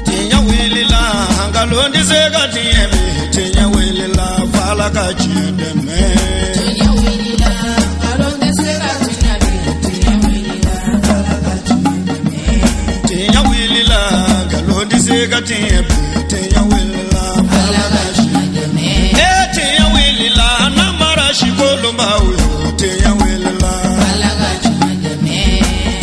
Tiɲɛ wulila, nkalon tɛ se ka tiɲɛ bi. Tiɲɛ wulila, f'Ala ka tiɲɛ dɛmɛ. Tiɲɛ wulila, nkalon tɛ se ka tiɲɛ bi. Tiɲɛ wulila, f'Ala ka tiɲɛ dɛmɛ. Tiɲɛ wulila, nkalon tɛ se ka tiɲɛ bi. Tiɲɛ wulila, f'Ala ka tiɲɛ dɛmɛ. E tiɲɛ wulila, namara si kolonbaw yo. Tiɲɛ wulila, f'Ala ka tiɲɛ dɛmɛ.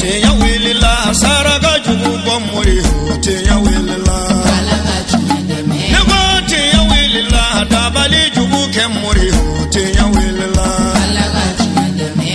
Tiɲɛ wulila, saraka jugu bɔ mori yo. Tiɲɛ wulila, f'Ala ka tiɲɛ dɛmɛ. Ne ko tiɲɛ wulila, dabali jugu kɛ mori yo. Tiɲɛ wulila, f'Ala ka tiɲɛ dɛmɛ.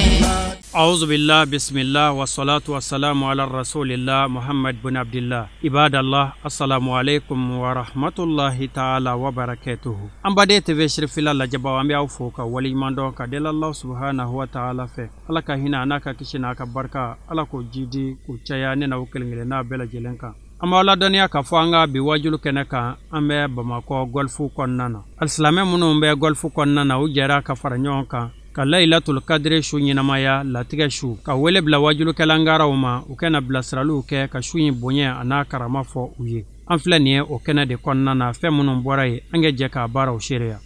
أعوذ بالله بسم الله والصلاة والسلام على رسول الله محمد بن عبد الله. عباد الله، السلام عليكم ورحمة الله تعالى وبركاته. An baden TV Sirifila lajɛbaw, an bɛ aw fo ka waleɲuman dɔn ka deli Allah subhanahu wa ta'ala fɛ. Ala ka hinɛ a n'a ka kisi n'a ka barika, Ala k'o jidi k'o caya ne n'aw kelen kelenna bɛɛ lajɛlen kan. An b'aw ladɔnniya k'a fɔ an ka bi wajulu kɛnɛ kan, an bɛ Bamakɔ golfu kɔnɔna na. Alisilamɛ minnu bɛ golfu kɔnɔna na, u jɛra ka fara ɲɔgɔn kan ka Layilatul Kadiri su ɲɛnamaya, latigɛ su, ka wele bila wajulukɛlangaraw ma, u kɛna bilasiraliw kɛ ka su in bonya a n'a karama fɔ u ye. An filɛ nin ye o kɛnɛ de kɔnɔna na. Fɛn minnu bɔra yen, an ka jɛ k'a baaraw seereya.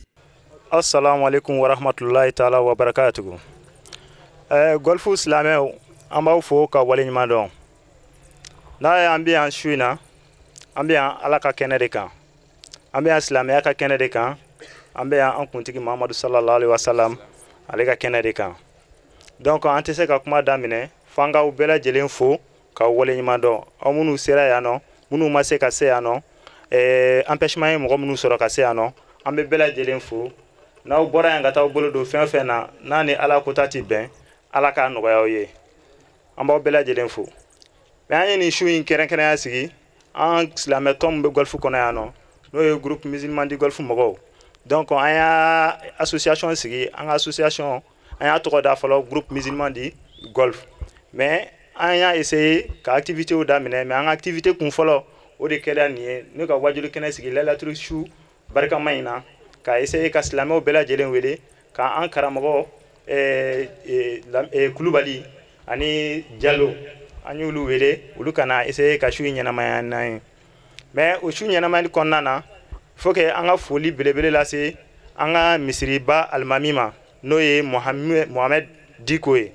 Assalamu alaikum warahmatullahi taala wa barakatuhu. Golfu silamɛw, an b'aw fo ka waleɲuman dɔn. N'a ye an bɛ yan su in na, an bɛ yan Ala ka kɛnɛ de kan, an bɛ yan silamɛya ka kɛnɛ de kan, an bɛ yan an kuntigi Muhamadu sallallahu alaihi wasallam ale ka kɛnɛ de kan. Donc an tɛ se ka kuma daminɛ f'an k'aw bɛɛ lajɛlen fo k'aw waleɲuman dɔn, aw minnu sera yan nɔ, minnu ma se ka se yan nɔ, empêchement ye mɔgɔ minnu sɔrɔ ka se yan nɔ, an bɛ bɛɛ lajɛlen fo. N'aw bɔra yan ka taa aw bolo don fɛn o fɛn na, n'a ni Ala kota ti bɛn, Ala k'a nɔgɔya aw ye. An b'aw bɛɛ lajɛlen fo. Mais an ye nin su in kɛrɛnkɛrɛnya sigi, an silamɛ tɔn min bɛ golf kɔnɔ yan nɔ, n'o ye groupe musulman du golf mɔgɔw. Donc an y'a association sigi, an ka association, an y'a tɔgɔ da fɔlɔ groupe musulman du golf. Mais an y'a essayé ka activité daminɛ, mais an ka activité kun fɔlɔ, o de kɛra nin ye, ne ka wajulu kɛnɛ sigi Laylatul su barikama in na, ka essayer ka silamɛw bɛɛ lajɛlen wele, ka an karamɔgɔ Kulubali ani Jalo, an y'olu wele, olu kana essayer ka su in ɲɛnamaya n'an ye. Mais o su ɲɛnamayali kɔnɔna na, faut que an ka foli belebele lase an ka misiriba alimami ma, n'o ye Mohamed Diko ye.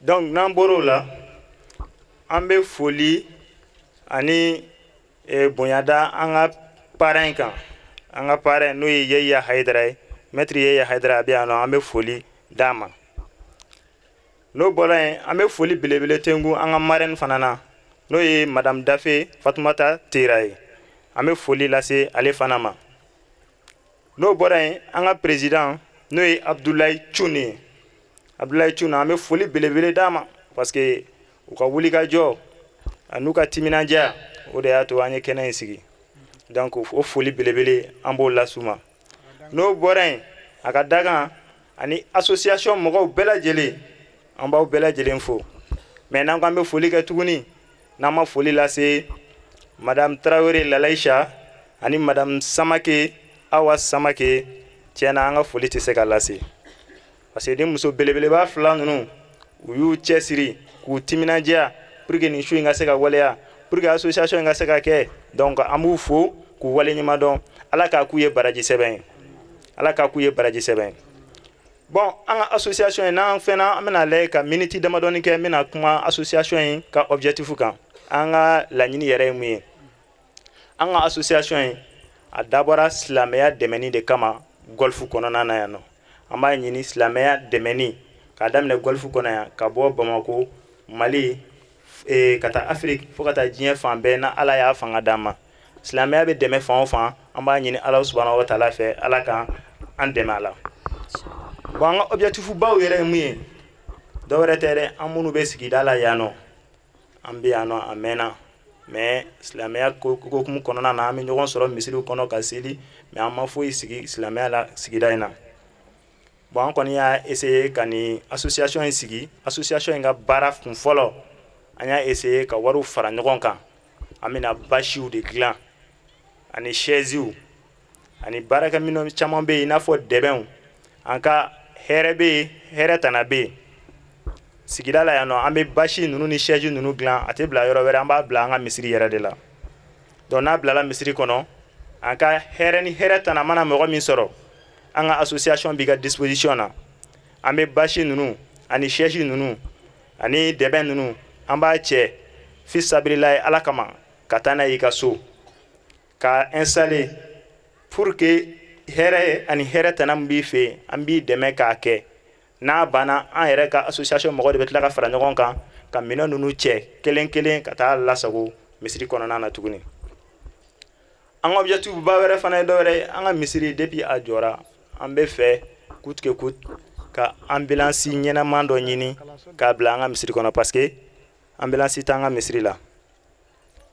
Donc n'an bɔr'o la, an bɛ foli ani bonya da an ka parrain kan, an ka parrain n'o ye Yeya Hayidara ye, maître Yeya Hayidara, a bɛ yan nɔ, an bɛ foli d'a ma. N'o bɔra yen, an bɛ foli belebele tengu an ka marraine fana na, n'o ye madame Dafe Fatumata Tera ye, an bɛ foli lase ale fana ma. N'o bɔra yen, an ka président n'o ye Abdoulaye Thioune ye, Abdoulaye Thioune, an bɛ foli belebele d'a ma, parce que u ka wulikajɔ an'u ka timinandiya, o de y'a to an ye kɛnɛ in sigi. Donc o foli belebele, an b'o las'u ma. N'o bɔra yen, a ka dakan ani association mɔgɔw bɛɛ lajɛlen, an b'aw bɛɛ lajɛlen fo. Mais n'an ko an bɛ foli kɛ tuguni, n'an ma foli lase madame Tarawele Lalaïcha ani madame Samake Awa Samake, tiɲɛna an ka foli tɛ se ka lase, parce que ni muso belebeleba fila ninnu, u y'u cɛsiri k'u timinandiya pour que nin su in ka se ka waleya, pour que association in ka se ka kɛ. Donc an b'u fo k'u waleɲuman dɔn. Ala k'a k'u ye baraji sɛbɛn ye, Ala k'a k'u ye baraji sɛbɛn ye. Bon, an ka association in, n'an fɛnna, an bɛna lajɛ ka miniti damadɔni kɛ, n bɛna kuma association in ka objectif kan, an ka laɲini yɛrɛ ye mun ye. An ka association in, a dabɔra silamɛya dɛmɛni de kama golf kɔnɔna na yan nɔ. An b'a ɲini silamɛya dɛmɛni k'a daminɛ golf kɔnɔ yan, ka bɔ Bamako, Mali, ka taa Afrique, fo ka taa diɲɛ fan bɛɛ. Na Ala y'a fanga d'an ma, silamɛya bɛ dɛmɛ fan o fan, an b'a ɲini Ala subahana wa taala fɛ, Ala ka an dɛmɛ a la. Bon, an ka objectif baw yɛrɛ ye mun ye? Dɔwɛrɛ tɛ dɛ, an minnu bɛ sigida la yan nɔ, an bɛ yan nɔ a mɛnna, mais silamɛya ko hukumu kɔnɔna na, an bɛ ɲɔgɔn sɔrɔ misiriw kɔnɔ ka seli, mais an ma foyi sigi silamɛya la sigida in na. Bon, an kɔni y'a essayer ka nin association in sigi. Association in ka baara kun fɔlɔ, an y'a essayer ka wariw fara ɲɔgɔn kan, an bɛna basiw de dilan ani chaisew ani baarakɛminɛn caman bɛ yen, i n'a fɔ dɛbɛnw. An ka hɛrɛ bɛ yen, hɛrɛ tana bɛ yen. Sigida la yan nɔ, an bɛ basi ninnu ni chaise ninnu dilan, a tɛ bila yɔrɔ wɛrɛ, an b'a bila an ka misiri yɛrɛ de la. Donc n'a bilala misiri kɔnɔ, an ka hɛrɛ ni hɛrɛ tana mana mɔgɔ min sɔrɔ, an ka association b'i ka disposition na. An bɛ basi ninnu ani chaise ninnu ani dɛbɛn ninnu, an b'a cɛ fi sabililayi Ala kama ka taa n'a ye i ka so ka installer pour que hɛrɛ ani hɛrɛ tana min b'i fɛ yen, an b'i dɛmɛ k'a kɛ. N'a banna, an yɛrɛ ka association mɔgɔw de bɛ tila ka fara ɲɔgɔn kan ka minɛn ninnu cɛ kelen kelen ka taa lasago misiri kɔnɔna na tuguni. An ka objectif ba wɛrɛ fana ye dɔ wɛrɛ ye, an ka misiri depuis a jɔra, an bɛ fɛ coûte que coûte ka ambulance ɲɛnama dɔ ɲini k'a bila an ka misiri kɔnɔ, parce que ambulance t'an ka misiri la.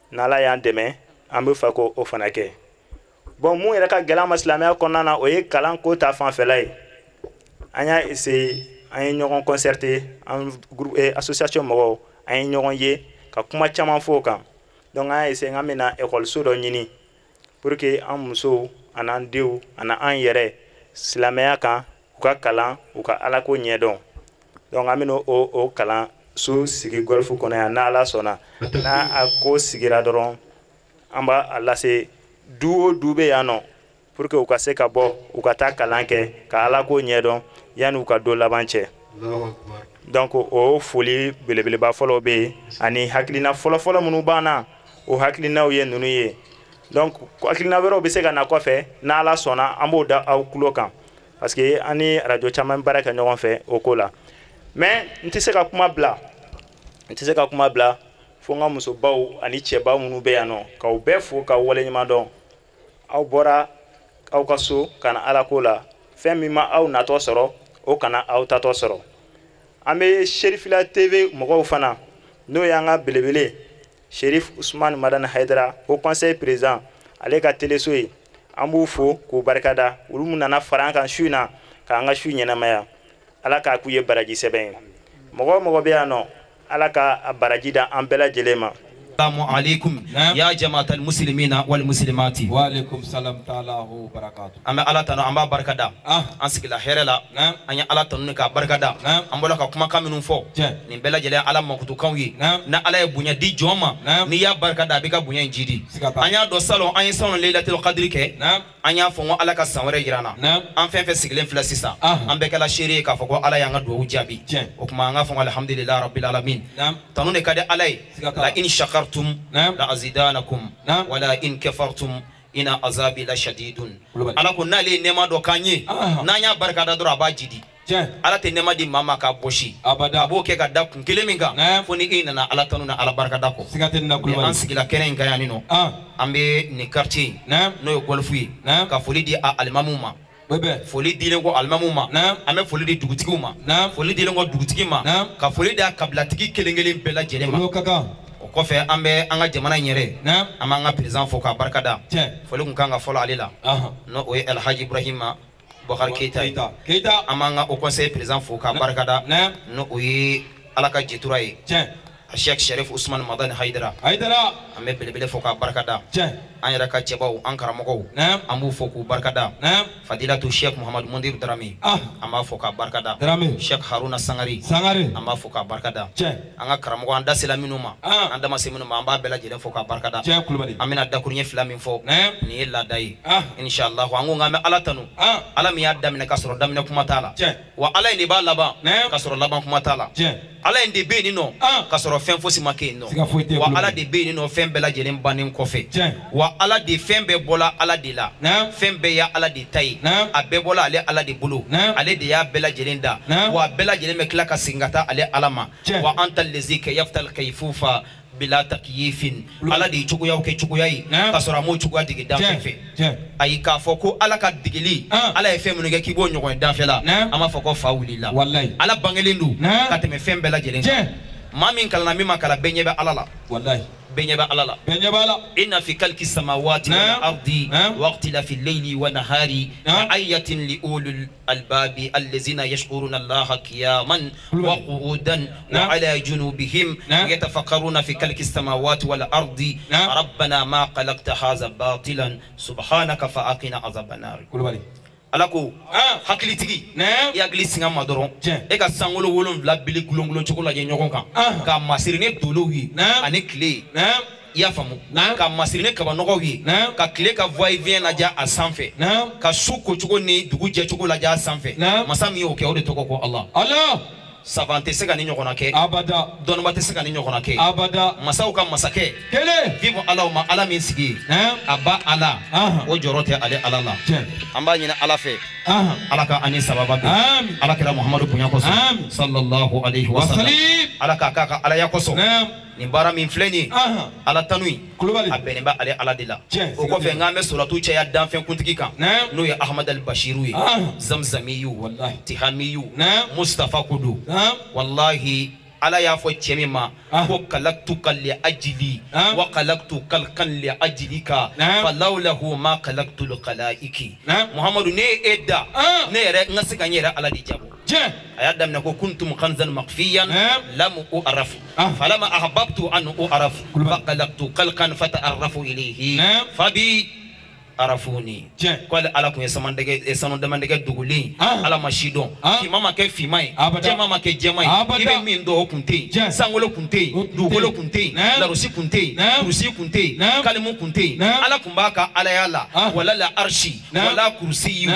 N'Ala y'an dɛmɛ, an bɛ fɛ k'o fana kɛ. Bon, mun yɛrɛ ka gɛlɛn an ma silamɛya kɔnɔna na, o ye kalanko ta fanfɛla ye. An y'a essayer, an ye ɲɔgɔn concerté, an groupe association mɔgɔw, an ye ɲɔgɔn ye ka kuma caman fɔ o kan. Donc an y'a essayer k'an bɛna école so dɔ ɲini pour que an musow an'an denw an'an yɛrɛ silamɛya kan, u ka kalan, u ka alako ɲɛdɔn. Donc an bɛna o kalan so sigi golf kɔnɔ yan, n'Ala sɔnna. N'a a ko sigira dɔrɔn, an b'a lase du o du bɛ yan nɔ pour que u ka se ka bɔ, u ka taa kalan kɛ ka alako ɲɛdɔn yanni u ka don laban cɛ. Donc o foli belebeleba fɔlɔ bɛ yen, ani hakilina fɔlɔfɔlɔ minnu b'an na, o hakilinaw ye ninnu ye. Donc hakilina wɛrɛw bɛ se ka na kɔfɛ, n'Ala sɔnna, an b'o da aw tulo kan, parce que an ni radio caman baara kɛ ɲɔgɔn fɛ o ko la. Mais n tɛ se ka kuma bila, n tɛ se ka kuma bila fo n ka musobaw ani cɛbaw minnu bɛ yan nɔ, k'aw bɛɛ fo k'aw waleɲuman dɔn. Aw bɔra aw ka so ka na alako la, fɛn min ma aw natɔ sɔrɔ, o kana aw tatɔ sɔrɔ. An bɛ Cherifila TV mɔgɔw fana, n'o y'an ka belebele Cherif Ousmane Madani Haidara, haut conseil président, ale ka teleso ye, an b'u fo k'u barikada. Olu mun nana fara an kan su in na k'an ka su ɲɛnamaya, Ala k'a k'u ye baraji sɛbɛn ye. Mɔgɔ o mɔgɔ bɛ yan nɔ, Ala ka a baraji da an bɛɛ lajɛlen ma. Assalamu alaikum ya jama'atal muslimina wal muslimati. Wa alaikum salam ta'ala wa barakatuh. An bɛ Ala tanu, an b'a barikada. An sigila hɛrɛ la, an ye Ala tanu k'a barikada. An bɔra ka kumakan minnu fɔ, nin bɛɛ lajɛlen Ala mankutukanw ye. N'a Ala ye bonya di jɔn ma, n'i y'a barikada, a b'i ka bonya in jidi. An y'a dɔn salon, an ye salon Laylatul Qadri kɛ, an y'a fɔ n ko Ala ka san wɛrɛ jira an na. An fɛn fɛn sigilen filɛ sisan, an bɛɛ kɛla seere ye k'a fɔ ko Ala y'an ka duwawu jaabi. O tuma an k'a fɔ ko alhamdulilahi rabbil alamin. Tanu de ka di Ala ye. La in shakartum la azidanakum wala in kafartum ina azabi la shadidun. Ala ko n'ale ye nɛɛma dɔ k'an ye, n'an y'a barikada dɔrɔn, a b'a jidi. Ala tɛ nɛɛma di maa ma k'a bɔsi, a b'o kɛ ka da kun kelen min kan, fo ni e nana Ala tanu na Ala barikada kɔ. An sigila kɛnɛ in kan yan nɔ, an bɛ nin quartier in, n'o ye golf ye, ka foli di a alimamuw ma. Foli dilen kɔ alimamuw ma, an bɛ foli di dugutigiw ma. Foli dilen kɔ dugutigi ma, ka foli di a kabilatigi kelen kelen bɛɛ lajɛlen ma. O kɔfɛ, an bɛ an ka jamana in yɛrɛ, an b'an ka président fo k'a barikada. Foli kun kan ka fɔlɔ ale la, n'o o ye Alhaji Ibrahima Boubacar Keita ye. An b'an ka haut conseil président fo k'a barikada, n'o o ye Ala ka jitura ye, Cheikh Cherif Ousmane Madani Haidara. An bɛ belebele fo k'a barikada. An yɛrɛ ka cɛbaw, an karamɔgɔw, an b'u fo k'u barikada. Fadilatu Cheikh Mouhamadou Mundir Darame, an b'a fo k'a barikada. Cheikh Haruna Sangare, an b'a fo k'a barikada. An ka karamɔgɔ, an da sela minnu ma, an da ma se minnu ma, an b'a bɛɛ lajɛlen fo k'a barikada. An bɛna dakuruɲɛ fila min fɔ, nin ye laada ye, inshallah. An ko k'an bɛ Ala tanu, Ala min y'a daminɛ k'a sɔrɔ daminɛ kuma t'a la, wa Ala in de b'a laban k'a sɔrɔ laban kuma t'a la. Ala in de bɛ yen nɔ k'a sɔrɔ fɛn fosi ma kɛ yen nɔ, wa Ala de bɛ yen nɔ fɛn bɛɛ lajɛlen bannen kɔfɛ, wa Ala de fɛn bɛɛ bɔla Ala de la, fɛn bɛɛ y'a Ala de ta ye, a bɛɛ bɔla ale Ala de bolo, ale de y'a bɛɛ lajɛlen da, wa a bɛɛ lajɛlen bɛ tila ka segin ka taa ale Ala ma. Wa anta lezi kayaftal kayfufa bila takyifin. Ala de ye cogoyaw kɛ cogoya ye k'a sɔrɔ a m'o cogoya dege danfɛn fɛ. Ayi, k'a fɔ ko Ala ka degeli, Ala ye fɛn minnu kɛ k'i b'o ɲɔgɔn ye danfɛ la, an b'a fɔ ko fa wulila. Ala bangelen don ka tɛmɛ fɛn bɛɛ lajɛlen kan. Maa min kalanna, min ma kalan, bɛɛ ɲɛ bɛ Ala la. Bɛɛ ɲɛ bɛ Ala la. Inna fi khalqi samawati wal ardi wa ikhtilafi al-layli wa nahari la ayatin li ulil albabi allazina yashkuruna Allaha qiyaman wa qu'udan wa ala junubihim yatafakkaruna fi khalqi samawati wal ardi rabbana ma khalaqta hadha batilan subhanaka faqina azaban nar. Ala ko hakilitigi i hakili singa ma dɔrɔn e ka sankolo 7 bili gulongulon cogo lajɛ ɲɔgɔn kan ka masiri ni dolow ye ani tile ye i y'a faamu ka masiri ni kabanɔgɔw ye ka tile ka va et vient lajɛ a sanfɛ ka su kocogo ni dugu jɛcogo lajɛ a sanfɛ masa min y'o kɛ o de tɔgɔ ko Ala. Ala. Savant tɛ se ka ni ɲɔgɔnna kɛ. Abada. Dɔnniba tɛ se ka ni ɲɔgɔnna kɛ. Abada. Masaw ka masakɛ. Kelen. Vive Ala ma Ala min sigi. A ba Ala. O jɔyɔrɔ tɛ ale Ala la. An b'a ɲini Ala fɛ. Ala ka ani sababa bɛn. Ala kira Muhamadu bonya kosɔn. Sallallahu alayhi wa sallam. Ala k'a k'a ka alaya kosɔn. Nin baara min filɛ nin ye. Ala tanu in. A bɛnnen bɛ ale Ala de la. O kɔfɛ n k'an bɛ sɔrɔtu caya danfɛn kuntigi kan. N'o ye Ahmad al-Bashiru ye. Zamzamiyu. Tihamiyu. Mustafa ko don. Wallahi Ala y'a fɔ cɛ min ma ko kalaktuka li ajili wa kalaktu kalkan li ajilika falawlahu ma kalaktu lkalaiki. Muhamadu ne ye e da ne yɛrɛ n ka se ka n yɛrɛ Ala de jabɔ. A y'a daminɛ ko kuntum kanzan makfiyan lam u'raf falama ahbabtu an u'raf fa kalaktu kalkan fata'arrafu ilayhi fabi arafuni. K'ale Ala kun ye sanu damandɛgɛ dogolen Ala ma si dɔn finman ma kɛ finman ye jɛman ma kɛ jɛman ye i bɛ min dɔn o kun tɛ yen sankolo kun tɛ yen dugukolo kun tɛ yen larosi kun tɛ yen kurusi kun tɛ yen kalimu kun tɛ yen Ala kun b'a ka alaya la wala la arsi wala kurusi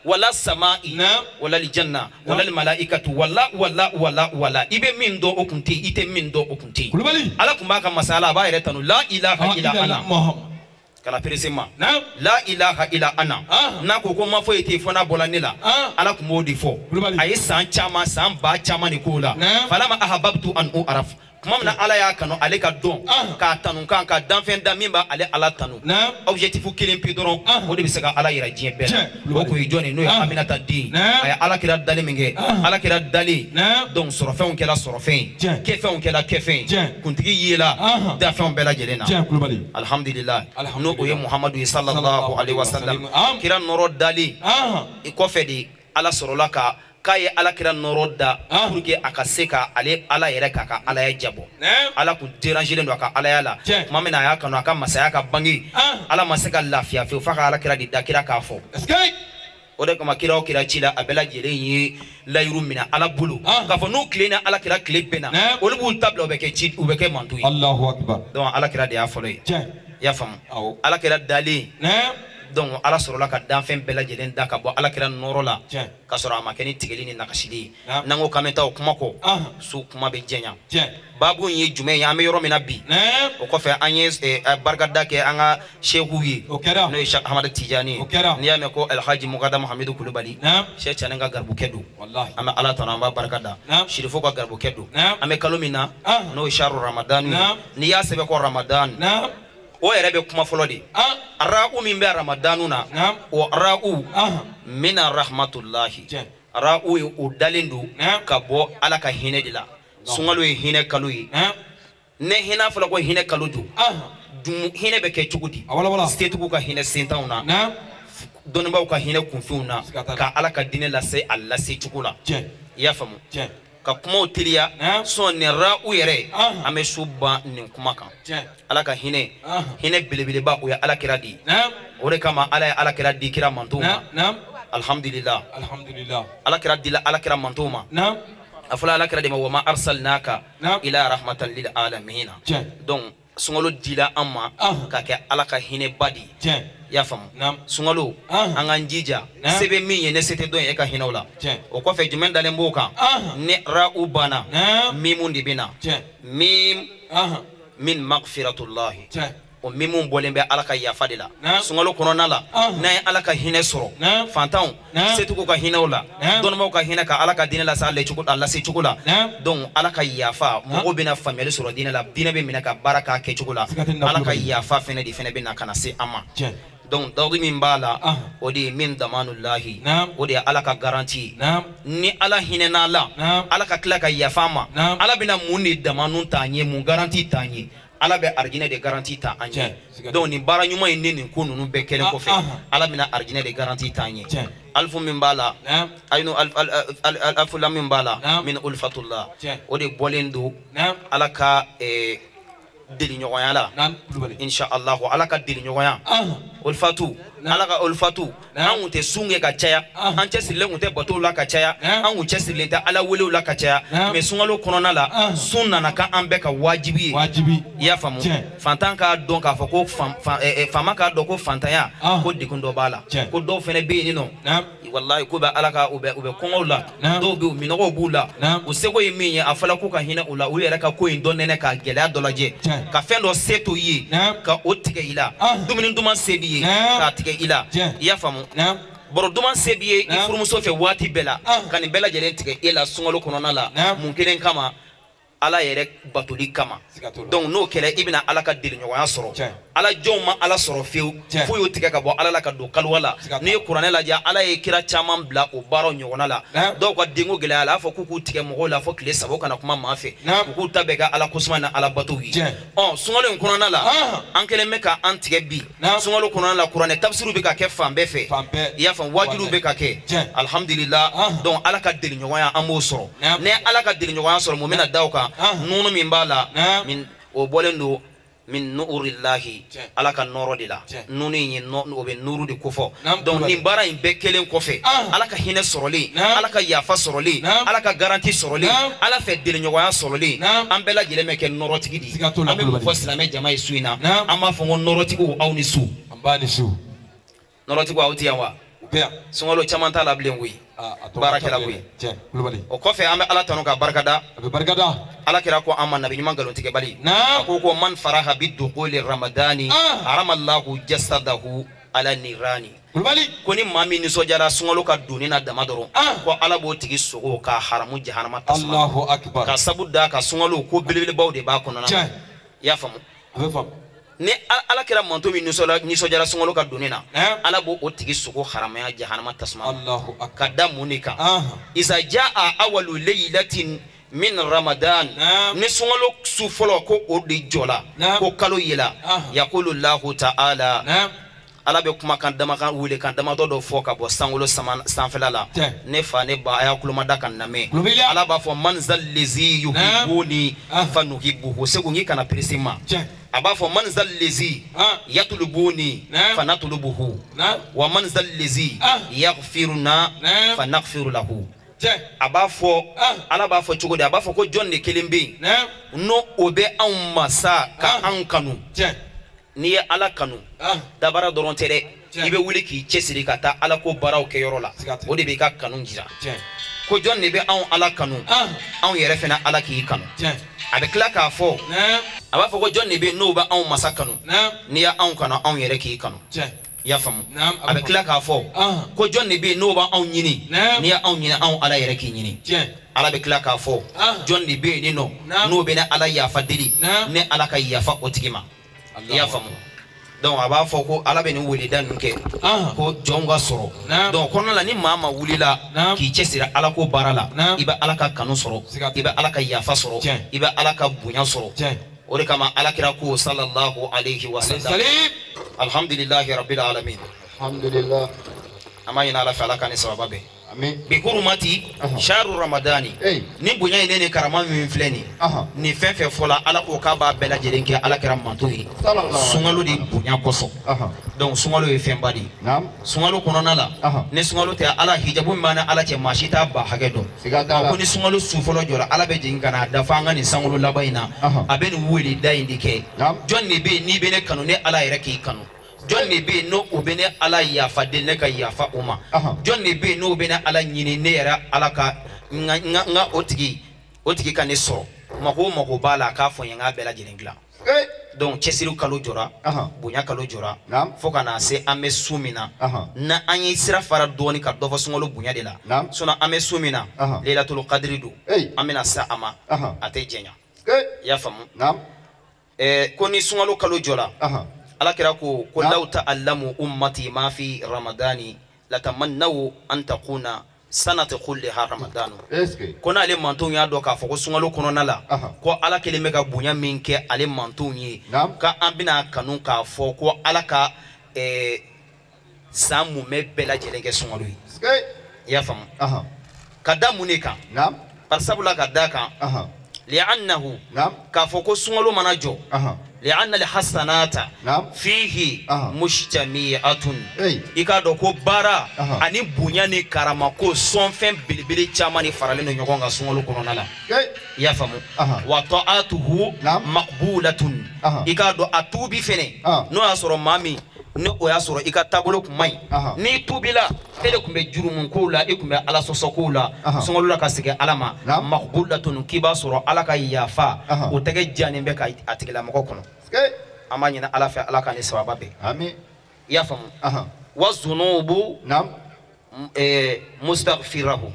wala samai wala lijanna wala malaikatu wala wala wala wala i bɛ min dɔn o kun tɛ yen i tɛ min dɔn o kun tɛ yen Ala kun b'a ka masala a b'a yɛrɛ tanu la ilaha illa ana. Kana perese ma la ilaha illa ana n'a ko ko ma foyi tɛ fo n'a bɔra ne la Ala kun b'o de fɔ a ye san caman san ba caman de k'o la falama ahabbtu an u'raf tuma min na Ala y'a kanu ale ka dɔn k'a tanu kan ka danfɛn da min b'ale Ala tanu objectif kelen pe dɔrɔn o de bɛ se ka Ala yira diɲɛ bɛɛ la o kun ye jɔn ye n'o ye Aminata den a ye Ala kira dalen min kɛ Ala kira dalen donc sɔrɔfɛnw kɛra sɔrɔfɛn ye kɛfɛnw kɛra kɛfɛn ye kuntigi yela dafɛnw bɛɛ lajɛlen na alhamdulilayi n'o o ye Muhamadu ye sallallahu alayhi wa sallam kira nɔrɔ dalen i kɔfɛ de Ala sɔrɔla ka k'a ye Ala kira nɔrɔ da pour que a ka se ka ale Ala yɛrɛ k'a ka alaya jabɔ Ala kun dérangelen don a ka alaya la tuma min na a y'a kanu a ka masaya ka bange Ala ma se ka lafiya fewu f'a ka Ala kira de da kira k'a fɔ o de kama kira o kira ci la a bɛɛ lajɛlen ye layiru minɛ Ala bolo k'a fɔ n'u tile ni Ala kira tile bɛnna olu b'u ta bila u bɛ kɛ ci u bɛ kɛ manto ye. Allahu akbar. Donc Ala kira de y'a fɔlɔ ye. I y'a faamu Ala kira dalen. Donc Ala sɔrɔla ka danfɛn bɛɛ lajɛlen da ka bɔ Ala kira nɔrɔ la k'a sɔrɔ a ma kɛ ni tigɛli ni nakasili ye n'an ko k'an bɛ taa o kuma kɔ su kuma bɛ jɛnya baabu in ye jumɛn ye an bɛ yɔrɔ min na bi o kɔfɛ an ye barikada kɛ an ka seku ye n'o ye Cheikh Ahmad Tijani ye n'i y'a mɛn ko Alhaji Mukadamu Hamidu Kulubali Cheikh Tidiane ka garibukɛ don an bɛ Ala tanu an b'a barikada Sirifo ka garibukɛ don an bɛ kalo min na n'o ye Sharu Ramadan ye n'i y'a sɛbɛn ko Ramadan o yɛrɛ bɛ kuma fɔlɔ de ra'u min bɛ ramadanu na o ra'u mina rahmatulahi ra'u ye o dalen don ka bɔ Ala ka hinɛ de la sunkalo ye hinɛ kalo ye ne hinɛ fɔlɔ ko hinɛ kalo don hinɛ bɛ kɛ cogo di setigiw ka hinɛ sentanw na dɔnnibaaw ka hinɛ kunfinw na ka Ala ka diinɛ lase a lase cogo la i y'a faamu ka kumaw teliya sɔn nin ra'u yɛrɛ an bɛ su ban nin kuma kan Ala ka hinɛ hinɛ belebeleba o ye Ala kira de ye o de kama Ala ye Ala kira di kira mantow ma alhamdulillah Ala kira dila Ala kira mantow ma a fɔla Ala kira de ma wa ma arsalnaka ila rahmatan lil alamina donc sunkalo dila an ma ka kɛ Ala ka hinɛba de ye i y'a faamu sunkalo an k'an jija se bɛ min ye ne se tɛ dɔn ye e ka hinɛ o la o kɔfɛ jumɛn dalen b'o kan ni ra'u banna mimu de bɛ na mim min maghfiratullahi o mimu bɔlen bɛ Ala ka yafa de la sunkalo kɔnɔna la n'an ye Ala ka hinɛ sɔrɔ fantanw setigiw ka hinɛ o la dɔnnibaaw ka hinɛ ka Ala ka diinɛ lase a lase cogo la donc Ala ka yafa mɔgɔw bɛna faamuyali sɔrɔ diinɛ la diinɛ bɛ minɛ ka baara k'a kɛcogo la Ala ka yafa fɛnɛ de fɛnɛ bɛ na ka na se an ma donc dawudi min b'a la o de ye min damanulahi o de ye Ala ka garantie ye ni Ala hinɛna la Ala ka tila ka yafa ma Ala bɛna mun de damanu t'an ye mun garantie t'an ye Ala bɛ arijinɛ de garantie ta an ye donc nin baara ɲuman in ni nin ko ninnu bɛɛ kɛlen kɔfɛ Ala bɛna arijinɛ de garantie t'an ye alifu min b'a la ayinu alifu lam min b'a la min ulfatullah o de bɔlen don Ala ka deliɲɔgɔnya la inshallah ala ka deliɲɔgɔnya olfatu ala ka olfatu an kun tɛ sun kɛ ka caya an cɛsirilen kun tɛ batow la ka caya an kun cɛsirilen tɛ ala welew la ka caya mais sunkalo kɔnɔna la sun nana ka an bɛɛ ka wajibi ye i y'a faamu fantan k'a dɔn k'a fɔ ko faama k'a dɔn ko fantanya ko degun dɔ b'a la ko dɔw fana bɛ yen nɔ wallahi ko bɛ ala ka u bɛ kɔngɔw la dɔw bɛ yen minɔgɔw b'u la u seko ye min ye a fɔla k'u ka hinɛ u la u yɛrɛ ka ko in dɔ nɛnɛ k'a gɛlɛya dɔ lajɛ ka fɛn dɔ se t'o ye ka o tigɛ i la dumuni duman se b'i ye k'a tigɛ i la i y'a faamu baro duman se b'i ye i furumuso fɛ waati bɛɛ la ka nin bɛɛ lajɛlen tigɛ e la sunkalo kɔnɔna la mun kelen kama ala yɛrɛ batoli kama donc n'o kɛra i bɛna ala ka deliɲɔgɔnya sɔrɔ ala jɔnw ma ala sɔrɔ fiyewu fo y'o tigɛ ka bɔ ala la ka don kaliwa la n'i ye kuranɛ lajɛ ala ye kira caman bila o baaraw ɲɔgɔnna la dɔw ka denko gɛlɛya la a fɔ k'u k'u tigɛ mɔgɔw la fo tile 3 u kana kuma maa fɛ u k'u ta bɛɛ kɛ ala kosuma ni ala batow ye ɔ sunkalo in kɔnɔna la an kɛlen bɛ ka an tigɛ bi sunkalo kɔnɔna la kuranɛ tafsiriw bɛ ka kɛ fan bɛɛ fɛ i y'a faamu wajuliw bɛ ka kɛ alhamdulillah donc ala ka deliɲɔgɔnya an b'o sɔrɔ ni ala ka deliɲɔgɔnya sɔrɔ mun bɛna da o kan nunu min b'a la min o bɔlen don min nuurillahi ala ka nɔɔrɔ de la nunu in ye o bɛ nuuru de kofɔ donc nin baara in bɛɛ kelen kɔfɛ ala ka hinɛ sɔrɔlen ala ka yafa sɔrɔlen ala ka garanti sɔrɔlen ala fɛ deliɲɔgɔnya sɔrɔlen an bɛɛ lajɛlen bɛ kɛ nɔɔrɔtigi de ye an bɛ mun fɔ silamɛ jama ye su in na an b'a fɔ ko nɔɔrɔtigiw aw ni su nɔɔrɔtigiw aw ti yan wa sunkalo caman t'a la bilen koyi baarakɛla koyi o kɔfɛ an bɛ ala tanu ka barikada ala kira ko an ma nabi ɲuman nkalontigɛbali a ko ko man faraha bi dukhuli ramadani haramallahu jasadahu ala nirani ko ni maa min nisɔndiyara sunkalo ka donni na dama dɔrɔn ko ala b'o tigi sogo ka haramu jahanama tasuma ka sabu da ka sunkalo ko belebelebaw de b'a kɔnɔna na i y'a faamu ni ala kɛra manto min nisɔndiyara sunkalo ka donni na ala b'o o tigi sogo haramaya jahanama tasuma ka da mun de kan iza jaa awalu laylatin min ramadan ni sunkalo su fɔlɔ ko o de jɔla ko kalo yela yakulu lahu ta'ala ala bɛ kumakan damakan welekan damadɔ dɔ fɔ ka bɔ sankolo sanfɛla la ne fa ne ba a y'a kulomada ka lamɛn ala b'a fɔ man zal lezi yuhibbuni fa nuhibbuhu segu n'i kana perese ma a b'a fɔ man zal lezi yatulubuni fa natulubuhu wa man zal lezi yaghfiruna fa naghfiru lahu a b'a fɔ ala b'a fɔ cogo di a b'a fɔ ko jɔn de kelen bɛ yen n'o o bɛ anw masa ka anw kanu n'i ye ala kanu dabara dɔrɔn tɛ dɛ i bɛ wuli k'i cɛsiri ka taa ala ko baaraw kɛ yɔrɔ la o de b'i ka kanu jira ko jɔn de bɛ anw ala kanu anw yɛrɛ fana ala k'i kanu a bɛ tila k'a fɔ a b'a fɔ ko jɔn de bɛ n'o bɛ anw masa kanu n'i ye anw kanu anw yɛrɛ k'i kanu i y'a faamu a bɛ tila k'a fɔ ko jɔn de bɛ yen n'o b'anw ɲini n'i ye anw ɲini anw ala yɛrɛ k'i ɲini ala bɛ tila k'a fɔ jɔn de bɛ yen nɔ n'o bɛ ne ala yafa deli ne ala ka yafa o tigi ma i y'a faamu donc a b'a fɔ ko ala bɛ nin weleda ninnu kɛ ko jɔnw ka sɔrɔ donc kɔnɔna la ni maa ma wulila k'i cɛsiri ala ko baara la i bɛ ala ka kanu sɔrɔ i bɛ ala ka yafa sɔrɔ i bɛ ala ka bonya sɔrɔ o de kama ala kira ko sallallahu alayhi wa sallam alhamdulillahi rabbil alamin alhamdulillah an b'a ɲini ala fɛ ala ka ni sababa bɛn bi hurumati sharu ramadani ni bonya ye ne ni karama min filɛ nin nin fɛn fɛn fɔla ala ko k'a b'a bɛɛ lajɛlen kɛ ala kɛra manto ye sunkalo de bonya kosɔn donc sunkalo ye fɛnba de ye sunkalo kɔnɔna la ni sunkalo tɛ ala hijabu min b'an ni ala cɛ maa si t'a ba hakɛ dɔn ko ni sunkalo su fɔlɔ jɔra ala bɛ jigin ka n'a dafa an ka nin sankolo laban in na a bɛ nin weleda in de kɛ jɔn de bɛ yen n'i bɛ ne kanu ne ala yɛrɛ k'i kanu jɔn de bɛ yen n'o bɛ ne ala yafa deli ne ka yafa o ma jɔn de bɛ yen n'o bɛ ne ala ɲini ne yɛrɛ ala ka n ka o tigi ka ne sɔrɔ mako o mako b'a la a k'a fɔ n ye n k'a bɛɛ lajɛlen dilan donc cɛsiri kalo jɔra bonya kalo jɔra fo ka na se an bɛ su min na n'an ye sira fara dɔɔni ka dɔ fɔ sunkalo bonya de la sinon an bɛ su min na Laylatul Qadri don an bɛna se a ma a tɛ jɛnya i y'a faamu ko ni sunkalo kalo jɔra ala kira ko ko law ta'allamu ummati ma fi ramadani latamannaw an takuna sanata kulliha ramadanu ko n'ale mantonw y'a dɔn k'a fɔ ko sunkalo kɔnɔna la ko ala kelen bɛ ka bonya min kɛ ale mantonw ye k'an bɛna kanu k'a fɔ ko ala ka san mumɛ bɛɛ lajɛlen kɛ sunkalo ye i y'a faamu ka da mun de kan bari sabula ka da kan Li'annahu k'a fɔ ko sunkalo mana jɔ li'anna alhasanata fihi mujtami'atun i k'a dɔn ko baara ani bonya ni karama ko sɔnfɛn belebele caman de faralen don ɲɔgɔn kan sunkalo kɔnɔna la i y'a faamu wa ta'atuhu maqbulatun i k'a dɔn a tuubi fɛnɛ n'o y'a sɔrɔ maa min ni o y'a sɔrɔ i ka taabolo kun man ɲi n'i tuubila e de tun bɛ jurumu kow la e tun bɛ ala sɔsɔ kow la sunkalo la ka segin ala ma maqbulatun k'i b'a sɔrɔ ala ka yafa o tɛgɛ janen bɛ ka a tigilamɔgɔ kɔnɔ an b'a ɲini ala fɛ ala ka ni sababa bɛn i y'a faamu wa zunubu mustaghfirahu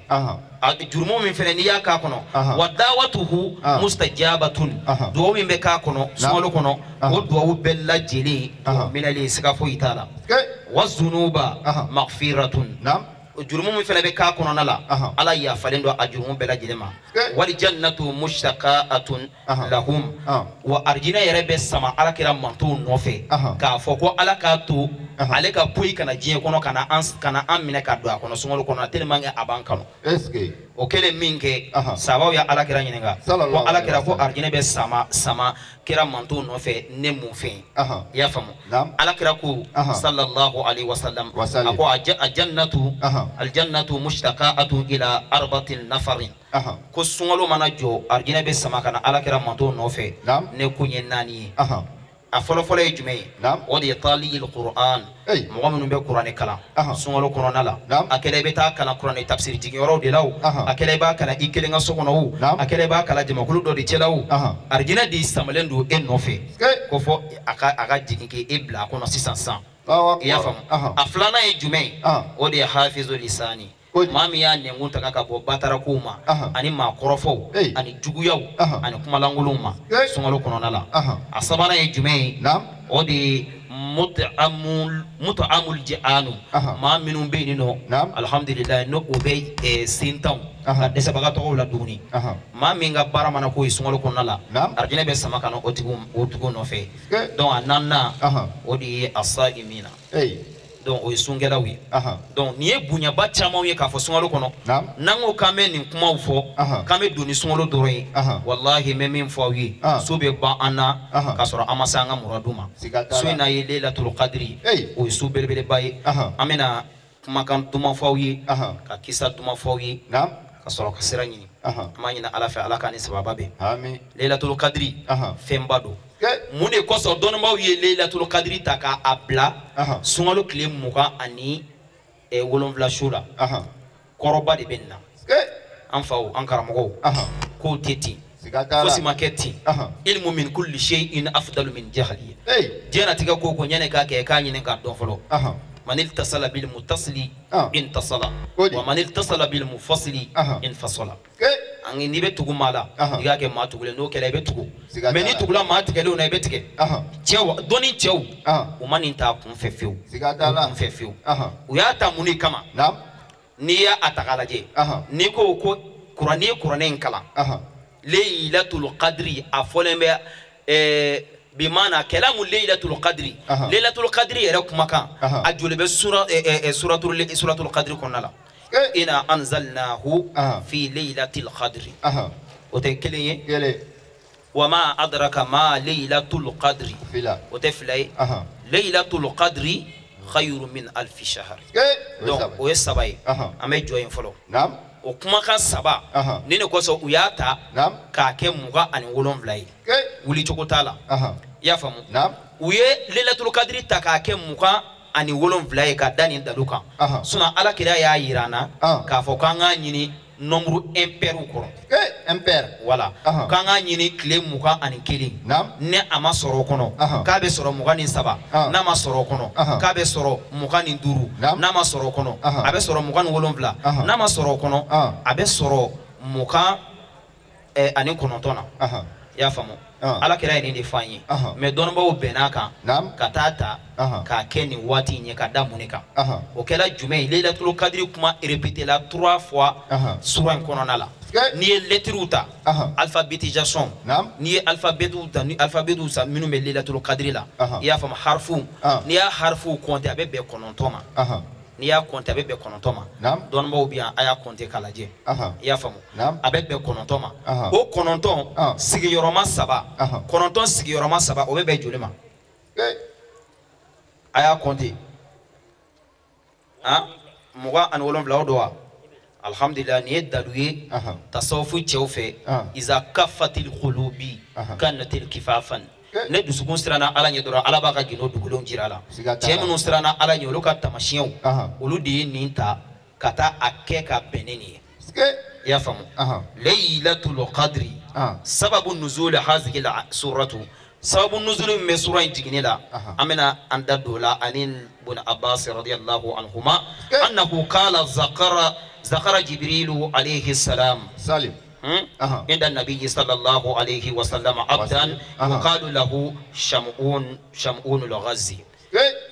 jurumu min fɛnɛ n'i y'a k'a kɔnɔ wa dawatuhu mustajabatun duwawu min bɛ k'a kɔnɔ sunkalo kɔnɔ o duwawu bɛɛ lajɛlen minɛlen siga foyi t'a la wa zunuba maghfiratun jurumu min fɛnɛ bɛ k'a kɔnɔna la ala yafalen don a jurumu bɛɛ lajɛlen ma wal jannatu mushtaqatun lahum wa arijinɛ yɛrɛ bɛ sama ala kira mantonw nɔfɛ k'a fɔ ko ala k'a to ale ka poyi kana diɲɛ kɔnɔ ka na an minɛ ka don a kɔnɔ sunkalo kɔnɔ tellement que a b'an kanu o kɛlen min kɛ sabaw ye ala kira ɲininka ko ala kira ko arijinɛ bɛ sama sama kira mantonw nɔfɛ ne mun fɛn i y'a faamu ala kira ko sallallahu alaihi wasallam a ko ajannatu aljannatu mushtaqatun ila arbatin nafarin ko sunkalo mana jɔ arijinɛ bɛ sama ka na ala kira mantonw nɔfɛ ne kun ye naani ye a fɔlɔfɔlɔ ye jumɛn ye o de ye taliyil Qur'an mɔgɔ minnu bɛ kuranɛ kalan sunkalo kɔnɔna la a kɛra i bɛ taa kalan kuranɛ tafsiri jigiyɔrɔw de la o a kɛra i b'a kalan i kelen ka so kɔnɔ o a kɛra i b'a kalan jamakulu dɔ de cɛla o arijinɛ de samalen don e nɔfɛ ko fɔ a ka jigin k'e bila a kɔnɔ sisan sisan i y'a faamu a filanan ye jumɛn ye o de ye hafizu lisani maa min y'a nɛnkun taga ka bɔ batarakow ma ani maa kɔrɔfɔw ani juguyaw ani kumalankolonw ma sunkalo kɔnɔna la a sabanan ye jumɛn ye o de ye mut'amul ji'anu maa minnu bɛ yen nɔ alhamdulilayi n'o o bɛ sentanw ka dɛsɛbagatɔw la dumuni maa min ka baara mana k'o ye sunkalo kɔnɔna la arijinɛ bɛ sama ka na o tigiw nɔfɛ donc a naaninan o de ye asa'imina donc o ye sunkɛlaw ye donc nin ye bonyaba camanw ye k'a fɔ sunkalo kɔnɔ n'an ko k'an bɛ nin kumaw fɔ k'an bɛ don ni sunkalo dɔrɔn ye walahi n bɛ min fɔ aw ye so bɛ ban an na k'a sɔrɔ an ma se an ka muradu ma so in na ye Laylatul Qadri o ye so belebeleba ye an bɛna kumakan duman fɔ aw ye ka kisa duman fɔ aw ye ka sɔrɔ ka sira ɲini an b'a ɲini ala fɛ ala k'an ni sababa bɛn Laylatul Qadri fɛnba don mun de kosɔn dɔnnibaaw ye Laylatul Qadri ta k'a bila sunkalo tile 27 su la kɔrɔba de bɛ nin na an faw an karamɔgɔw k'o tɛ ten fosi ma kɛ ten ilmu min kulli shay'in afdalu min jahli diɲɛlatigɛ ko ko ɲɛnɛ k'a kɛ k'a ɲini k'a dɔn fɔlɔ man iltasala bil muttasili intasala wa man iltasala bil munfasili infasala n'i bɛ tugu maa la i k'a kɛ maa tugulen n'o kɛra i bɛ tugu mais n'i tugula maa tigɛlenw na i bɛ tigɛ cɛw dɔnni cɛw u ma nin ta kun fɛ fiyewu kun fɛ fiyewu u y'a ta mun de kama n'i y'a ta k'a lajɛ n'i ko ko n'i ye kuranɛ in kalan Laylatul Qadri a fɔlen bɛ bimana kalamu Laylatul Qadri Laylatul Qadri yɛrɛ kumakan a joli bɛ suratul Qadri kɔnɔna la ina anzalnahu fi laylatil qadri o tɛ kelen ye wa ma adraka ma laylatul qadri o tɛ fila ye laylatul qadri khayru min alfi shahr donc o ye saba ye an bɛ jɔ yen fɔlɔ o kumakan saba ni ne kosɔn u y'a ta k'a kɛ 27 ye wulicogo t'a la i y'a faamu u ye Laylatul Qadri ta k'a kɛ 27 ye ka da nin dalu kan sinon ala kira y'a yira an na k'a fɔ k'an k'a ɲini nombre impair kɔrɔ impair voilà k'an k'a ɲini tile 21 ni a ma sɔrɔ o kɔnɔ k'a bɛ sɔrɔ 23 n'a ma sɔrɔ o kɔnɔ k'a bɛ sɔrɔ 25 n'a ma sɔrɔ o kɔnɔ a bɛ sɔrɔ 27 n'a ma sɔrɔ o kɔnɔ a bɛ sɔrɔ 29 na i y'a faamu ala kira ye nin de fɔ an ye mais dɔnnibaaw bɛnn'a kan ka taa ta k'a kɛ nin waati in ye ka da mun de kan o kɛra jumɛn ye Laylatul Qadri kuma répété la 3 fois sura in kɔnɔna la n'i ye lettres ta alphabétisation n'i ye alphabet ta ni alphabet ta minnu bɛ Laylatul Qadri la i y'a faamu harfu n'i y'a harfu compter a bɛ bɛn 9 ma. N'i y'a compter a bɛ bɛn 9 ma. Dɔnnibaaw bɛ yan, a y'a compter k'a lajɛ. I y'a faamu, a bɛ bɛn 9 ma. O 9 sigiyɔrɔma 3, 9 sigiyɔrɔma 3, o bɛ bɛn joli ma? A y'a compter. Han, 27 o don wa? Alhamdulillah, nin ye dalu ye tasawufu cɛw fɛ. Iza kafatil qulubi kanatil kifafan. Ne dusukun siranna Ala ɲɛ dɔrɔn, Ala b'a ka gindo dugulenw jira a la. Cɛ minnu siranna Ala ɲɛ, olu ka taamasiyɛnw, olu de ye nin ta ka taa a kɛ ka bɛn ni nin ye. I y'a faamu? Laylatul qadri sababu nuzul hazihi suratu, sababu nuzul min bɛ sura in jiginni la, an bɛna an da don o la. Ani ibn Abbas radiyallahu anhuma annahu qala zakara Jibrilu alayhi salam salim عند النبي صلى الله عليه وسلم عبدا يقال له شمعون الغزي.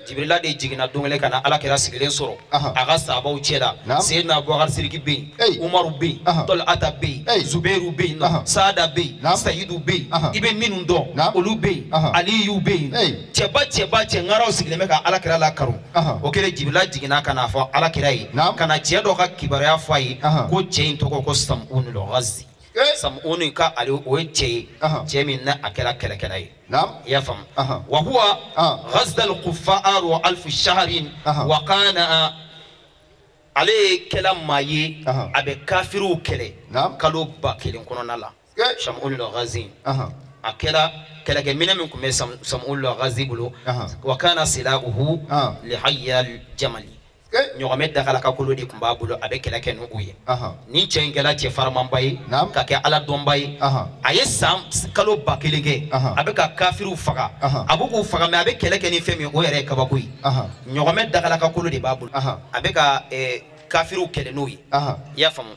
Jibrila de jiginna don kelen ka na Ala kira sigilen sɔrɔ a ka sahabaw cɛ la. Seyidina Abubakar Sidiki bɛ yen, Umaru bɛ yen, Tɔlata bɛ yen, Zubairu bɛ yen, Saada bɛ yen, Sayidu bɛ yen, i bɛ minnu dɔn olu bɛ yen, Aliyu bɛ yen. Cɛba cɛba cɛ ŋaraw sigilen bɛ ka Ala kira lakaru. O kɛlen Jibrila jiginna ka n'a fɔ Ala kira ye, ka na cɛ dɔ ka kibaruya fɔ a ye ko cɛ in tɔgɔ ko Samun al-Ghazi. Samun ka ale o ye cɛ ye, cɛ min n'a a kɛra kɛlɛkɛla ye. I y'a faamu? Wa huwa ghazda al-kuffar wa alf shahrin wa kana, ale kɛla maa ye a bɛ kafiriw kɛlɛ kalo 1000 kɔnɔna la. Samun al-Ghazi a kɛra kɛlɛkɛminɛ min tun bɛ Samun al-Ghazi bolo, wa kana silahuhu lihayya al-jamali, ɲɔgɔmɛ dagalaka kolo de tun b'a bolo, a bɛ kɛlɛ kɛ n'o ye. Nin cɛ in kɛra cɛ farimanba ye ka kɛ Ala dɔnba ye. A ye san kalo 1000 kɛ a bɛ ka kafiriw faga, a b'u k'u faga, mɛ a bɛ kɛlɛ kɛ ni fɛn min o yɛrɛ ye kabako ye. Ɲɔgɔmɛ dagalaka kolo de b'a bolo, a bɛ ka kafiriw kɛlɛ n'o ye. I y'a faamu?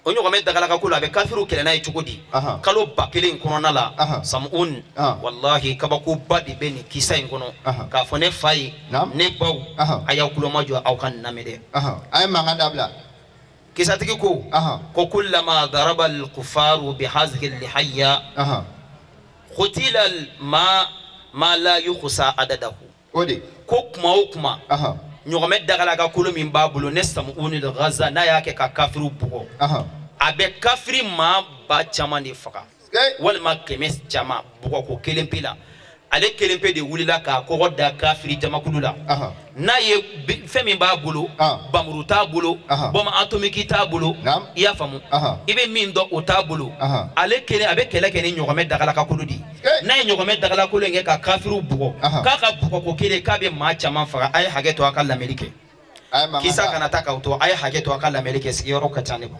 O ɲɔgɔmɛ dagalaka kolo, a bɛ kafiriw kɛlɛ n'a ye cogo di? Kalo 1000 in kɔnɔna la, Samun, walahi kabakoba de bɛ nin kisa in kɔnɔ. K'a fɔ ne fa ye, ne baw, a y'aw tulo majɔ, aw ka nin lamɛn dɛ. A ye mankan dabila. Kisatigi ko ko kullama daraba al-kufaru bi hazihi al-lihayya qutila ma la yukhsa adadahu. O de ko kuma o kuma, ɲɔgɔmɛ dagalaka kolo min b'a bolo ne Samun al-Ghaza, n'a y'a kɛ ka kafiriw bugɔ, a bɛ kafiri maa ba caman de faga, walima 100 caman bugɔko kelen pe la. Ale kelen pe de wulila k'a kɔgɔ da kafiri jamakulu la. N'a ye fɛn min b'a bolo, bamuru t'a bolo, bɔnbɔn atomiki t'a bolo, i y'a faamu, i bɛ min dɔn o t'a bolo. Ale kelen a bɛ kɛlɛ kɛ ni ɲɔgɔmɛ dagalaka kolo de ye. N'a ye ɲɔgɔmɛ dagalaka kolo in kɛ ka kafiriw bugɔ, k'a ka bugɔko kelen k'a bɛ maa caman faga. A ye hakɛ to a ka lamɛnni kɛ, kisa kana taa k'aw to, a ye hakɛ to a ka lamɛnni kɛ, sigiyɔrɔ ka ca ne ma.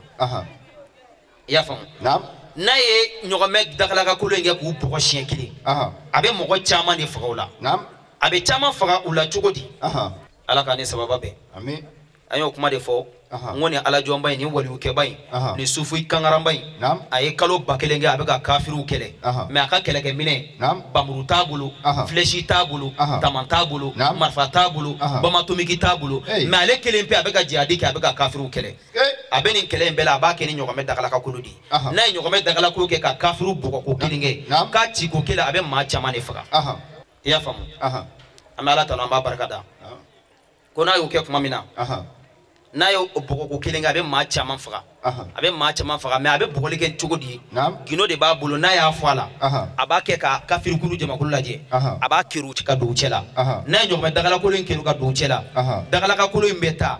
I y'a faamu? N'a ye ɲɔgɔmɛ dagalaka kolo in kɛ k'u bugɔ siɲɛ kelen, a bɛ mɔgɔ caman de faga o la. A bɛ caman faga u la cogo di? Ala ka ne sababa bɛn. An y'o kuma de fɔ, n ko nin alajɔnba in, nin waliyukɛba in, nin sufi kangaranba in, a ye kalo 1000 kɛ a bɛ ka kafiriw kɛlɛ, mɛ a ka kɛlɛkɛminɛ, bamuru t'a bolo, filɛsi t'a bolo, taman t'a bolo, marifa t'a bolo, bamatomiki t'a bolo, mɛ ale kelen pe a bɛ ka jihadi kɛ, a bɛ ka kafiriw kɛlɛ. A bɛ nin kɛlɛ in bɛɛ la, a b'a kɛ ni ɲɔgɔmɛ dagalaka kolo de ye. N'a ye ɲɔgɔmɛ dagalaka kolo kɛ ka kafiriw bugɔ ko kelen kɛ, k'a ci ko kelen, a bɛ maa caman de faga. I y'a faamu? An bɛ Ala tanu, an b'a barika da. Ko n'a y'o kɛ tuma min na, n'a ye bugɔko kelen kɛ, a bɛ maa caman faga, a bɛ maa caman faga, mɛ a bɛ bugɔli kɛ cogo di? Gindo de b'a bolo, n'a y'a fɔ a la, a b'a kɛ ka kafirikulu jamakulu lajɛ, a b'a keru ka don u cɛ la. N'a ye ɲɔgɔmɛ dagalakolo in keru ka don u cɛ la, dagalakakolo in bɛ taa,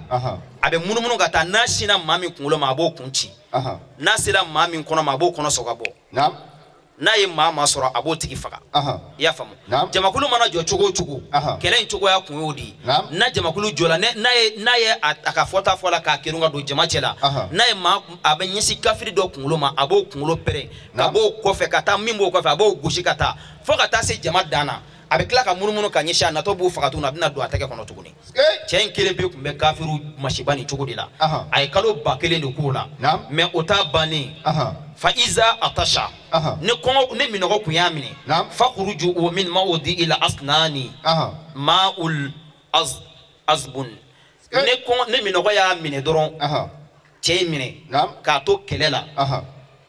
a bɛ munumunu ka taa, n'a sinna maa min kunkolo ma, a b'o kun ci, n'a sera maa min kɔnɔ ma, a b'o kɔnɔ sɔgɔ ka bɔ. N'a ye maa maa sɔrɔ, a b'o tigi faga. I y'a faamu? Jamakulu mana jɔ cogo o cogo, kɛlɛ in cogoya kun y'o de ye. N'a jamakulu jɔla, n'a ye a ka fɔta fɔ la k'a kerun ka don jama cɛ la, n'a ye maa, a bɛ ɲɛsin kafiri dɔ kunkolo ma, a b'o kunkolo pɛrɛn ka b'o kɔfɛ ka taa min b'o kɔfɛ, a b'o gosi ka taa fo ka taa se jama dan na. A bɛ tila ka munumunu ka ɲɛsin a natɔ b'o faga tuguni, a bɛna don a tɛgɛ kɔnɔ tuguni. Cɛ in kelen pe tun bɛ kafiriw masiba nin cogo de la. A ye kalo 1000 de k'o la, mɛ o t'a bannen. Fa iza atasha, ne kɔngɔ ne minɔgɔ kun y'a minɛ, fakuruju o min mawdi ila asnani ma'ul azbun. Ne kɔngɔ ne minɔgɔ y'a minɛ dɔrɔn, cɛ in minɛ k'a to kɛlɛ la.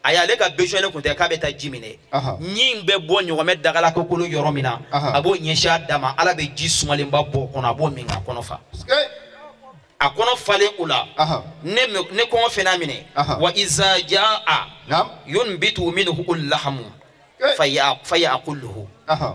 A y'ale ka besoin ne kun tɛ k'a bɛ taa ji minɛ, ɲi bɛ bɔ ɲɔgɔmɛ dagalaka kolo yɔrɔ min na, a b'o ɲɛsin a da ma, Ala bɛ ji sumalenba bɔ o kɔnɔ, a b'o min k'a kɔnɔ fa. A kɔnɔ falen o la ne kɔngɔ fɛnɛ minɛ wa iza jaa yunbitu minhu lahamu fayakuluhu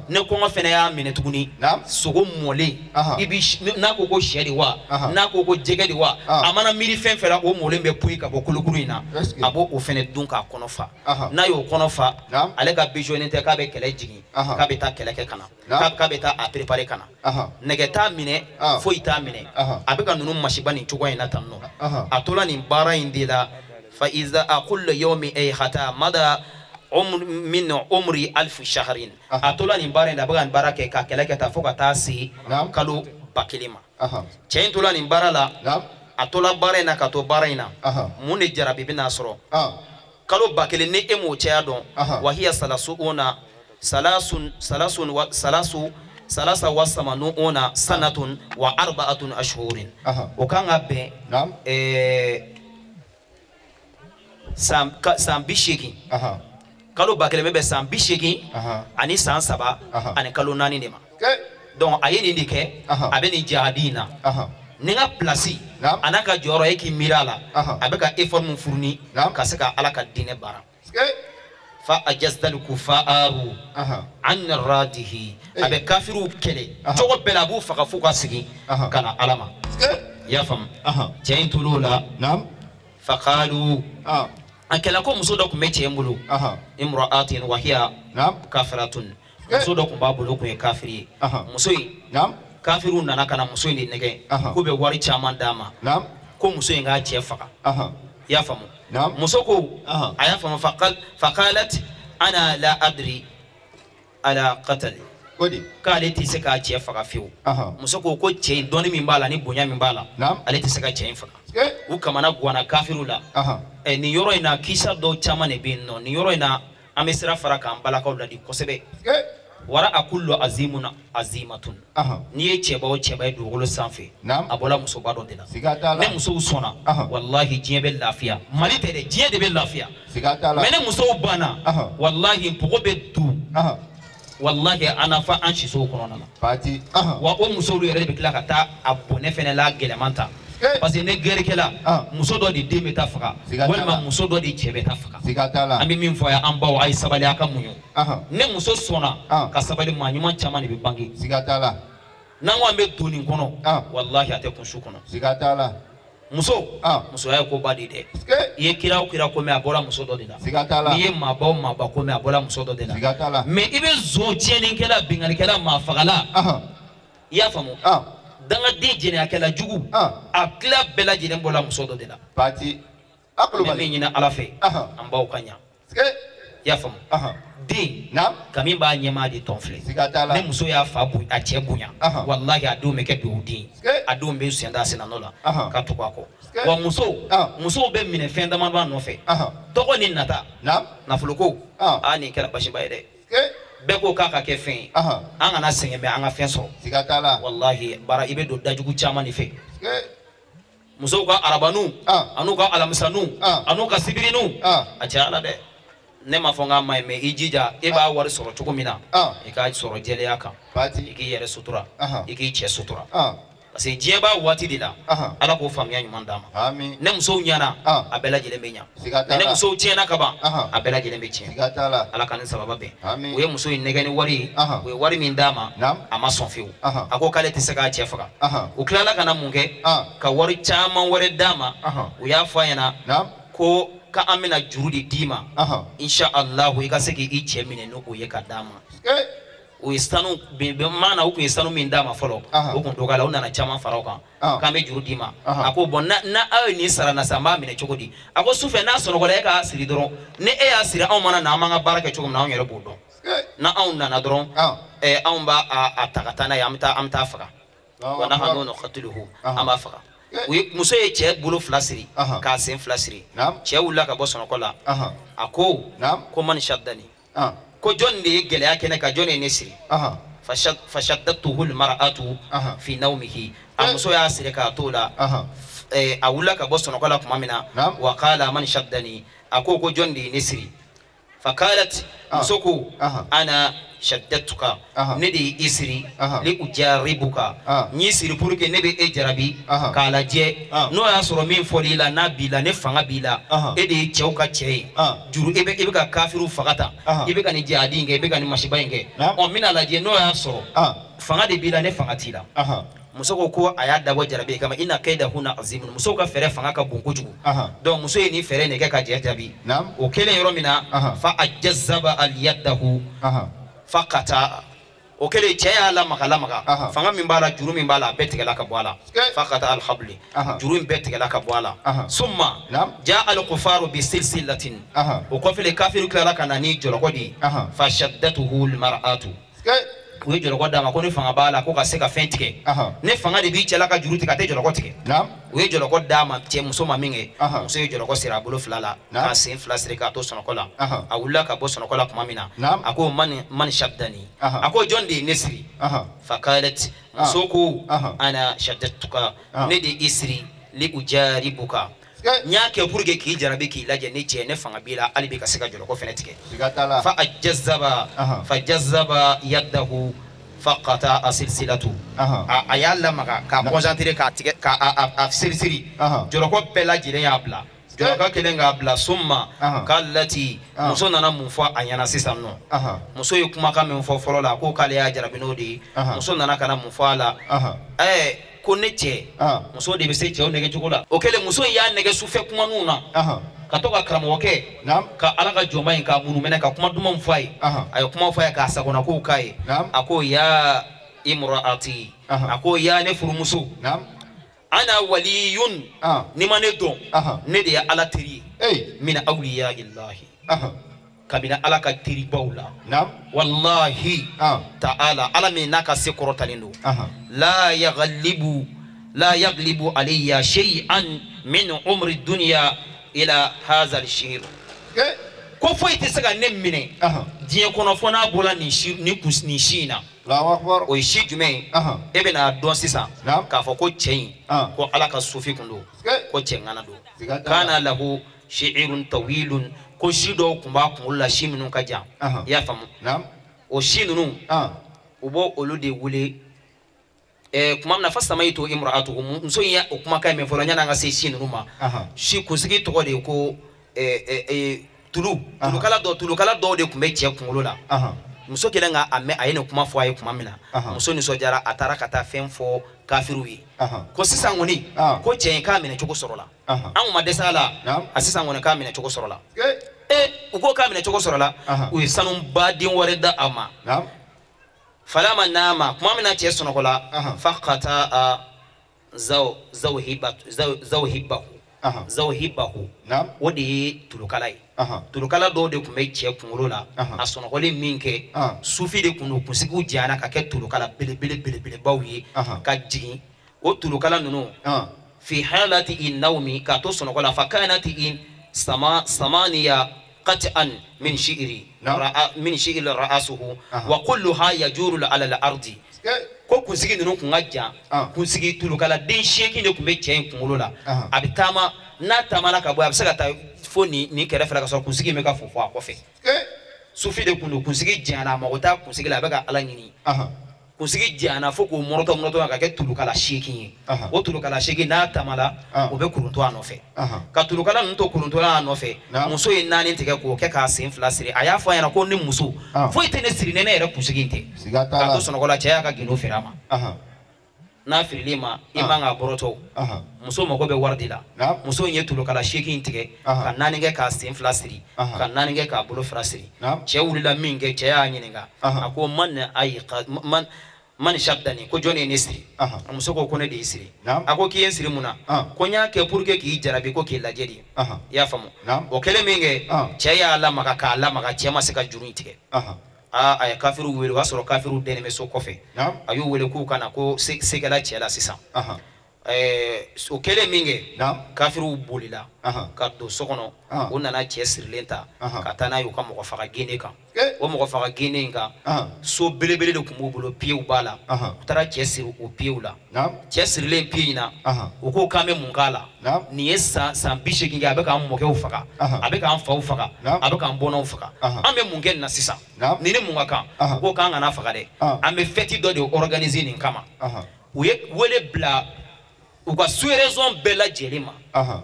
ne kɔngɔ fɛnɛ y'a minɛ tuguni sogo mɔlen i bi n'a ko ko sɛ de wa n'a ko ko jɛgɛ de wa a mana miiri fɛn fɛn la o mɔlen bɛ poyi ka bɔ kolokuru in na a b'o o fɛnɛ dun k'a kɔnɔ fa n'a y'o kɔnɔ fa ale ka besoin tɛ k'a bɛ kɛlɛ jigin k'a bɛ taa kɛlɛ kɛ ka na k'a bɛ taa a préparer ka na nɛgɛ t'a minɛ foyi t'a minɛ a bɛ ka ninnu masiba nin cogoya in na tan nɔ a tola nin baara in de la fa iza kullu yawmi ay hata mada min umri alfu shahrin a tola nin baara in na a bɛ ka nin baara kɛ ka kɛlɛ kɛ tan fo ka taa se kalo 1000 ma cɛ in tola nin baara la a tola baara in na ka to baara in na mun de jarabi bɛna sɔrɔ kalo 1000 ni e m'o caya dɔn wa hiya salasuna salasun salasun wa salasu salasa wa samanuna sanatun wa arba'atun ashhurin o kan ka bɛn san 80 kalo 1000 bɛ bɛn san 80 ani san 3 ani kalo 4 de ma donc a ye nin de kɛ a bɛ nin jahadi in na ni n ka place a n'a ka jɔyɔrɔ e k'i miiri a la a bɛ ka effort min fourni ka se ka Ala ka diinɛ baara fa ajazdal kufaru an radihi a bɛ kafiriw kɛlɛ cogo bɛɛ la a b'u faga f'u ka segin ka na Ala ma i y'a faamu cɛ in tor'o la faqalu a kɛla ko muso dɔ tun bɛ cɛ in bolo imra'atin wa hiya kafiratun muso dɔ tun b'a bolo kun ye kafiri ye muso in kafiriw nana ka na muso in de nɛgɛn k'u bɛ wari caman d'a ma ko muso in k'a cɛ faga i y'a faamu muso ko a y'a faamu faqalat ana la adri ala qatli k'ale tɛ se k'a cɛ faga fiyewu muso ko ko cɛ in dɔnni min b'a la ni bonya min b'a la ale tɛ se ka cɛ in faga u kamana ganna kafiriw la nin yɔrɔ in na kisa dɔw caman de bɛ yen nɔ nin yɔrɔ in na an bɛ sira fara k'an balakaw ladi kosɛbɛ wara a kullu azimun azimatun n'i ye cɛba o cɛba ye dugukolo sanfɛ a bɔra musoba dɔ de la ne musow sɔnna walahi diɲɛ bɛ lafiya Mali tɛ dɛ diɲɛ de bɛ lafiya mais ne musow banna walahi npogo bɛ don wallahi ana fa an sisow kɔnɔna na wa o musow yɛrɛ de bɛ tila ka taa a bɔnɛ fɛnɛ la gɛlɛman ta parce que ne gɛrɛkɛla muso dɔ de den bɛ taa faga walima muso dɔ de cɛ bɛ taa faga an bɛ min fɔ a ye an baw a ye sabali a ka muɲu ne muso sɔnna ka sabali maa ɲuman caman de bɛ bange n'an ko an bɛ don nin kɔnɔ wallahi a tɛ kun su kɔnɔ muso musoya ye koba de dɛ i ye kira o kira ko mɛn a bɔra muso dɔ de la n'i ye maaba o maaba ko mɛn a bɔra muso dɔ de la mais i bɛ zon tiɲɛnikɛla binkannikɛla maafagala i y'a faamu dangaden jɛnɛyakɛla jugu a tila bɛɛ lajɛlen bɔra muso dɔ de la n bɛ min ɲini Ala fɛ an baw ka ɲa i y'a faamu den kami b'a ɲɛmaa de tɔn filɛ ne muso y'a fa a cɛ bonya walahi a denw bɛ kɛ dugawuden a denw bɛ sen da senna nɔ la ka tugu a kɔ wa musow bɛ minɛ fɛn damadɔ nɔfɛ tɔgɔ ni nata nafoloko aa nin kɛra basiba ye dɛ bɛɛ ko k'a ka kɛ fɛn ye an kana sɛgɛn mɛ an ka fɛn sɔrɔ walahi bara i bɛ don dajugu caman de fɛ musow ka arabanu an'u ka alamisanu an'u ka sibirinu a cayara dɛ ne m'a fɔ n k'a ma ɲi mais i jija e b'a wari sɔrɔ cogo min na i k'a sɔrɔ jɛlenya kan i k'i yɛrɛ sutura i k'i cɛ sutura parce que diɲɛ b'a waati de la Ala k'o faamuya ɲuman d'an ma ne musow ɲɛna a bɛɛ lajɛlen bɛ ɲa mais ne musow tiɲɛna ka ban a bɛɛ lajɛlen bɛ tiɲɛ Ala ka ni sababa bɛn u ye muso in nɛgɛ ni wari ye u ye wari min d'a ma a ma sɔn fiyewu a ko k'ale tɛ se k'a cɛ faga u tilala ka na mun kɛ ka wari caman wɛrɛ d'a ma u y'a fɔ a ɲɛna ko k'an bɛna juru de d'i ma insha Allah i ka se k'i cɛ minɛ n'o ye ka d'a ma o ye sanu maana u kun ye sanu min d'a ma fɔlɔ o kun dɔgɔyara u nana caman fara o kan k'an bɛ juru d'i ma a ko bɔn n'a aw ye nin sara na sisan n b'a minɛ cogo di a ko sufɛ n'a sunɔgɔla e k'a siri dɔrɔn ni e y'a siri anw mana na an b'an ka baara kɛ cogo min na anw yɛrɛ b'o dɔn n'anw nana dɔrɔn anw b'a a ta ka taa n'a ye an bɛ taa faga wa nahnu nuqatiluhu an b'a faga muso ye cɛ bolo fila siri k'a sen fila siri cɛ wulila ka bɔ sunɔgɔ la a ko ko man shaddani ko jɔn de ye gɛlɛya kɛ ne kan jɔn de ye ne siri fashaddatuhu almar'atu fi nawmihi a muso y'a siri k'a t'o la a wulila ka bɔ sunɔgɔ la tuma min na wa qala man shaddani a ko ko jɔn de ye ne siri Fakalat muso ko ana shaddatuka ne de y'i siri li ujaribuka n y'i siri pour que ne bɛ e jarabi k'a lajɛ n'o y'a sɔrɔ min fɔr'i la n'a b'i la ne fanga b'i la e de ye cɛw ka cɛ ye juru e bɛ ka kafiriw faga tan i bɛ ka nin jihadi in kɛ i bɛ ka nin masiba in kɛ ɔ n bɛna lajɛ n'o y'a sɔrɔ fanga de b'i la ne fanga t'i la. Muso ko ko a y'a dabɔ jarabi kama inna kaydahunna azimun musow ka fɛɛrɛ fanga ka bon kojugu donc muso ye nin fɛɛrɛ in de kɛ ka jɛ jaabi o kɛlen yɔrɔ min na fa ajazaba aliyadahu fa kata o kɛlen cɛ y'a lamaga lamaga fanga min b'a la juru min b'a la a bɛɛ tigɛla ka bɔ a la fa kata alhabli juru in bɛɛ tigɛla ka bɔ a la summa ja alkufaru bi silsilatin o kɔfɛ kafiru tilala ka na ni jɔlɔkɔ de ye fa shaddatuhu almar'atu u ye jɔlɔkɔ d'a ma ko ni fanga b'a la ko ka se ka fɛn tigɛ ne fanga de b'i cɛ la ka juru tigɛ a tɛ jɔlɔkɔ tigɛ u ye jɔlɔkɔ d'a ma cɛ muso ma min kɛ muso ye jɔlɔkɔ siri a bolo fila la k'a sen fila siri k'a to sunɔgɔ la a wulila ka bɔ sunɔgɔ la tuma min na a ko man shaddani a ko jɔn de ye ne siri fakalat muso ko ana shaddatuka ne de y'i siri li ujaribuka n y'a kɛ pour que k'i jarabi k'i lajɛ ne cɛ ne fanga b'i la hali bi ka se ka jɔlɔkɔ fɛnɛ tigɛ fa ajazaba fa jazaba yadahu fa qata silsilatu a y'a lamaga k'a concentré k'a tigɛ k'a siri siri jɔlɔkɔ bɛɛ lajɛlen y'a bila jɔlɔkɔ kelen k'a bila summa k'alati muso nana mun fɔ a ɲɛna sisan nɔ muso ye kumakan min fɔ fɔlɔ la ko k'ale y'a jarabi n'o de ye muso nana ka na mun fɔ a la ɛɛ ko ne cɛ muso de bɛ se cɛw nɛgɛ cogo la o kɛlen muso in y'a nɛgɛ sufɛ kumaninw na ka to ka karamɔgɔkɛ ka ala ka jɔnba in k'a munumɛnɛ ka kuma dumanw fɔ a ye a ye kuma fɔ a ye k'a sagonakow k'a ye a ko ya imraati a ko ya ne furumuso ana waliyun ni ma ne dɔn ne de ye ala teri ye min awliya illahi kabini ala ka teribaw la wallahi ta'ala ala min n'a ka se kɔrɔtalen don la yaglibu alayya shay'an min umri dunya ila hadha al-shi'r ko foyi tɛ se ka ne minɛ diɲɛ kɔnɔ fo n'a bɔra nin si in na o ye si jumɛn ye e bɛna dɔn sisan k'a fɔ ko cɛ in ko ala ka sufi kun don ko cɛ ŋana don kana lahu shi'irun tawilun ko si dɔw tun b'a kunkolo la si minnu ka jan i y'a faamu o si ninnu u b'o olu de wele tuma min na fa samayitu imra'atuhu muso in ye o kumakan min fɔlɔ yanni an ka se si ninnu ma si kunsigi tɔgɔ de ye ko tulu tulukala dɔw de tun bɛ cɛ kunkolo la muso kɛlen k'a mɛn a ye nin kuma fɔ a ye tuma min na muso nisɔndiyara a taara ka taa fɛn fɔ kafiriw ye ko sisan kɔni ko cɛ in k'a minɛ cogo sɔrɔ la an kun ma dɛsɛ a la a sisan kɔni k'a minɛ cogo sɔrɔ la u ko k'a minɛ cogo sɔrɔ la u ye sanubaden wɛrɛ da a ma falama nama tuma min na cɛ sunɔgɔ la fa qata zawhibahu o de ye tulukala ye tulukala dɔw de tun bɛ cɛ kunkolo la a sunɔgɔlen min kɛ sufi de tun don kunsigiw janyana ka kɛ tulukala belebele belebelebaw ye ka jigin o tulukala ninnu fi halati in nawmi k'a to sunɔgɔ la fa kanati in samaniya qat'an min shi'ri min shi'ri ra'asuhu wa kulluha yajuru ala al-ardi ko kunsigi ninnu kun ka jan kunsigi tulukala den 8 de tun bɛ cɛ in kunkolo la a bɛ taama n'a taamana ka bɔ a bɛ se ka taa fo nin kɛrɛfɛ la ka sɔrɔ kunsigi in bɛ ka fofo a kɔfɛ sufi de kun don kunsigi janyana a mago t'a kunsigi la a bɛ ka ala ɲini kunsigi janyana fo k'o mɔrɔtɔ ka kɛ tulukala 8 ye o tulukala 8 n'a taamala o bɛ kurunto a nɔfɛ ka tulukala ninnu to kuruntola a nɔfɛ muso ye 4 tigɛ k'o kɛ k'a sen 2 siri a y'a fɔ a ɲɛna ko ne muso foyi tɛ ne siri ne yɛrɛ kunsigi in tɛ k'a to sunɔgɔ la cɛ y'a ka gindo feere a ma n'a feerel'i ma i man k'a bɔrɔtɔ muso mago bɛ wari de la muso in ye tulukala 8 in tigɛ ka 4 kɛ k'a sen 2 siri ka 4 kɛ k'a bolo 2 siri cɛ wulila min kɛ cɛ y'a ɲininka a ko man shaddani ko jɔn ye ne siri a muso ko ne de y'i siri a ko k'i ye n siri mun na ko n y'a kɛ pour que k'i jarabi ko k'i lajɛ de i y'a faamu o kɛlen min kɛ cɛ y'a lamaga k'a lamaga cɛ ma se ka juru in tigɛ a ye kafiriw wele o y'a sɔrɔ kafiriw dɛnnen bɛ so kɔfɛ a y'u wele k'u ka na ko sekɛla cɛ la sisan o kɛlen min kɛ kafiriw bolila ka don so kɔnɔ u nana cɛ sirilen ta ka taa n'a ye u ka mɔgɔ faga gende kan. O mɔgɔ faga gene in kan so belebele de tun b'u bolo piyew b'a la u taara cɛ siri o piyew la cɛ sirilen piye in na u ko k'an bɛ mun k'a la nin ye san 80 kɛ a bɛ k'an mɔkɛw faga a bɛ k'an faw faga a bɛ k'an bɔnnaw faga an bɛ mun kɛ nin na sisan nin ni mun ka kan u ko k'an kana faga dɛ an bɛ fɛti dɔ de organiser nin kama u ye wele bila u ka sous-région bɛɛ lajɛlen ma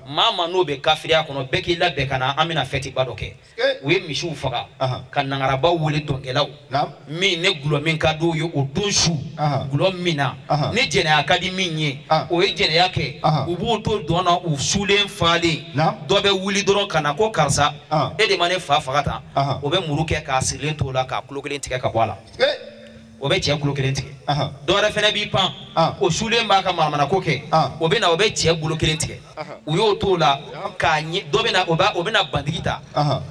maa maa n'o bɛ kafiriya kɔnɔ bɛɛ k'i labɛn ka na an bɛna fɛtiba dɔ kɛ u ye misiw faga ka nangarabaw wele dɔnkɛlaw min ne gulɔ min ka d'u ye o don su gulɔ min na ni jɛnɛya ka di min ye o ye jɛnɛya kɛ u b'u to dɔn na u sulen falen dɔ bɛ wuli dɔrɔn ka na ko karisa e de ma ne fa faga tan o bɛ muru kɛ k'a sirilen t'o la k'a kulo kelen tigɛ ka bɔ a la o bɛ cɛ kulo kelen tigɛ dɔwɛrɛ fɛnɛ b'i pan o sulen b'a ka manamanako kɛ o bɛ na o bɛ cɛ bolo kelen tigɛ u y'o t'o la k'a ɲɛ dɔ bɛ na o bɛ na bandigi ta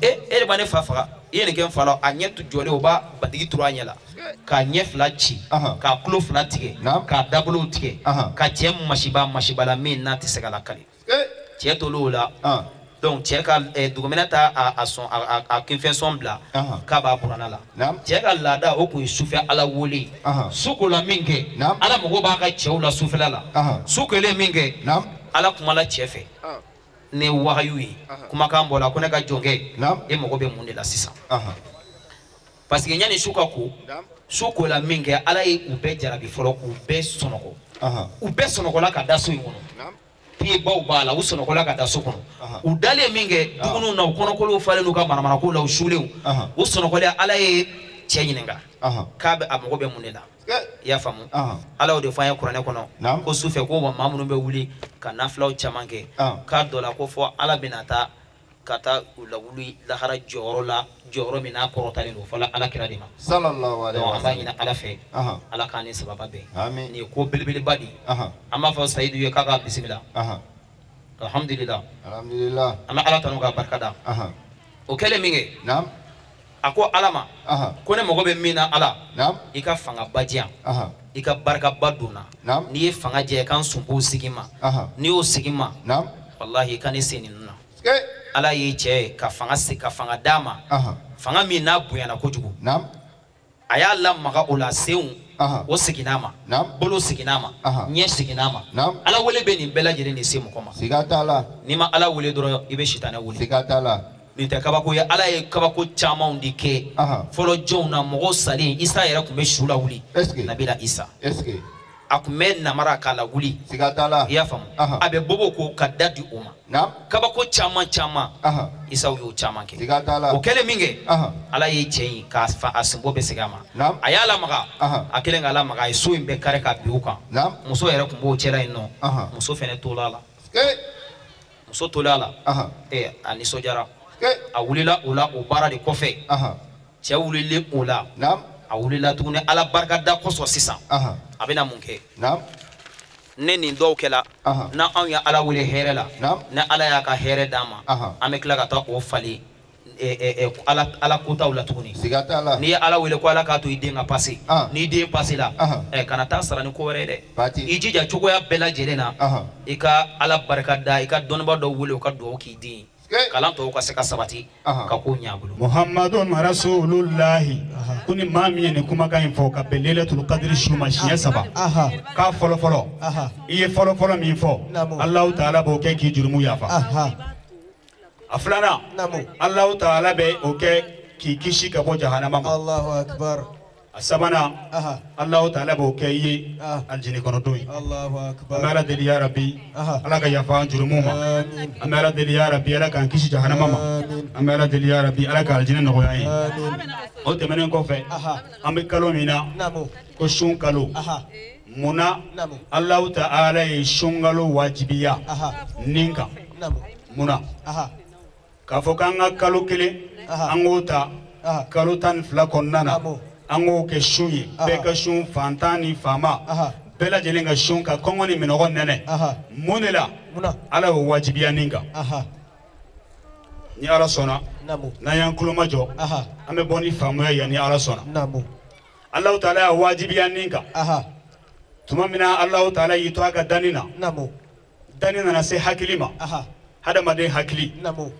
e de ma ne fa faga i ye nin kɛ n fa la a ɲɛ jɔlen o b'a bandigi turu a ɲɛ la k'a ɲɛ fila ci k'a kulo fila tigɛ k'a dabolow tigɛ ka cɛ masiba la min n'a tɛ se ka lakali cɛ tol'o la. Donc cɛ ka dugumɛnɛ ta a sɔn a kinfɛn sɔn bila k'a b'a buranna la cɛ ka laada o kun ye sufɛ ala wele su ko la min kɛ ala mago b'a ka cɛw la sufɛla la su kelen min kɛ ala kumala cɛ fɛ ne wahayu ye kumakan bɔra ko ne ka jɔnkɛ e mago bɛ mun de la sisan parce que yanni su ka ko su ko la min kɛ ala ye u bɛɛ jarabi fɔlɔ k'u bɛɛ sɔnɔgɔ u bɛɛ sɔnɔgɔla ka da so in kɔnɔ. Piyebaw b'a la u sɔnɔgɔla ka da so kɔnɔ u dalen min kɛ dumuniw na u kɔnɔkolow falen n'u ka manamanako la u sulenw u sɔnɔgɔlen ala ye cɛ ɲininka k'a bɛ a mago bɛ mun de la i y'a faamu ala y'o de fɔ an ye kuranɛ kɔnɔ ko sufɛ ko wa maa minnu bɛ wuli ka nafilaw caman kɛ k'a dɔ la ko fɔ ala bɛna taa ka taa u lawuli lahara jɔyɔrɔ la jɔyɔrɔ min n'a kɔrɔtalen don fɔlɔ ala kira de ma donc an b'a ɲini ala fɛ ala k'an ni sababa bɛn nin ye ko belebeleba de ye an b'a fɔ Sayidu ye k'a ka bisimila alhamdulillah an bɛ ala tanu k'a barika da o kɛlen min kɛ a ko ala ma ko ne mago bɛ min na ala i ka fangaba di yan i ka barikaba don n na n'i ye fanga jɛ i ka n sunpow sigi ma n'i y'o sigi ma walahi i ka ne sen ninnu na ala ye cɛ ka fanga se ka fanga d'a ma fanga min n'a bonyana kojugu a y'a lamaga o la senw o seginna a ma bolo seginna a ma ɲɛ seginna a ma ala wele bɛ nin bɛɛ lajɛlen de se mɔgɔ ma n'i ma ala wele dɔrɔn i bɛ sitanɛ wele nin tɛ kabako ye ala ye kabako camanw de kɛ fɔlɔ jɔnw na mɔgɔw salen Isa yɛrɛ tun bɛ su lawuli nabila Isa a tun bɛ namara k'a lawuli i y'a faamu a bɛ bobo ko ka da di o ma kabako caman caman Isa y'o caman kɛ o kɛlen min kɛ ala ye cɛ in k'a fa a senbɔ bɛ segin a ma a y'a lamaga a kɛlen k'a lamaga a ye so in bɛɛ kari ka bin o kan muso yɛrɛ tun b'o cɛla yen nɔ muso fɛnɛ tola a la muso tola a la a nisɔndiyara a wulila o la o baara de kɔfɛ cɛ wulilen o la a wulila tuguni ala barika da kosɔn sisan a bɛna mun kɛ ne nin dɔw kɛla na anw ye ala wele hɛrɛ la ni ala y'a ka hɛrɛ d'an ma an bɛ tila ka taa o falen ala kotaw la tuguni n'i ye ala wele ko ala k'a to i den ka pase n'i den pase la kana taa sara ni ko wɛrɛ ye dɛ i jija cogoya bɛɛ lajɛlen na i ka ala barika da i ka dɔnnibaa dɔw wele u ka dugawu k'i den ye kalan tɔw ka se ka sabati ka ko ɲɛ a bolo. Muhammadun rasulullahi ko ni maa min ye nin kumakan in fɔ ka bɛn lailatul qadri su ma siɲɛ 3 k'a fɔlɔ fɔlɔ i ye fɔlɔ fɔlɔ min fɔ Alahu taala b'o kɛ k'i jurumu yafa a filanan Alahu taala bɛ o kɛ k'i kisi ka bɔ jahanama ma Allahu akbar a sabanan Alahu taala b'o kɛ i ye alijinɛ kɔnɔdon ye Allahu akbar an bɛ ala deli ya rabi ala ka yafa an jurumu ma an bɛ ala deli ya rabi ala k'an kisi jahanama ma an bɛ ala deli ya rabi ala ka alijinɛ nɔgɔya an ye o tɛmɛnen kɔfɛ an bɛ kalo min na ko sun kalo munna Alahu taala ye sunkalo wajibiya nin kan munna k'a fɔ k'an ka kalo kelen an k'o ta kalo 12 kɔnɔna na an k'o kɛ sun ye bɛɛ ka sun fantan ni faama bɛɛ lajɛlen ka sun ka kɔngɔ ni minɔgɔ nɛnɛ mun de la ala y'o wajibiya nin kan ni ala sɔnna n'an y'an tulo majɔ an bɛ bɔ ni faamuya ye ni ala sɔnna Alahu taala y'a wajibiya nin kan tuma min na Alahu taala y'i to a ka danni na danni nana se hakili ma Hadamaden hakili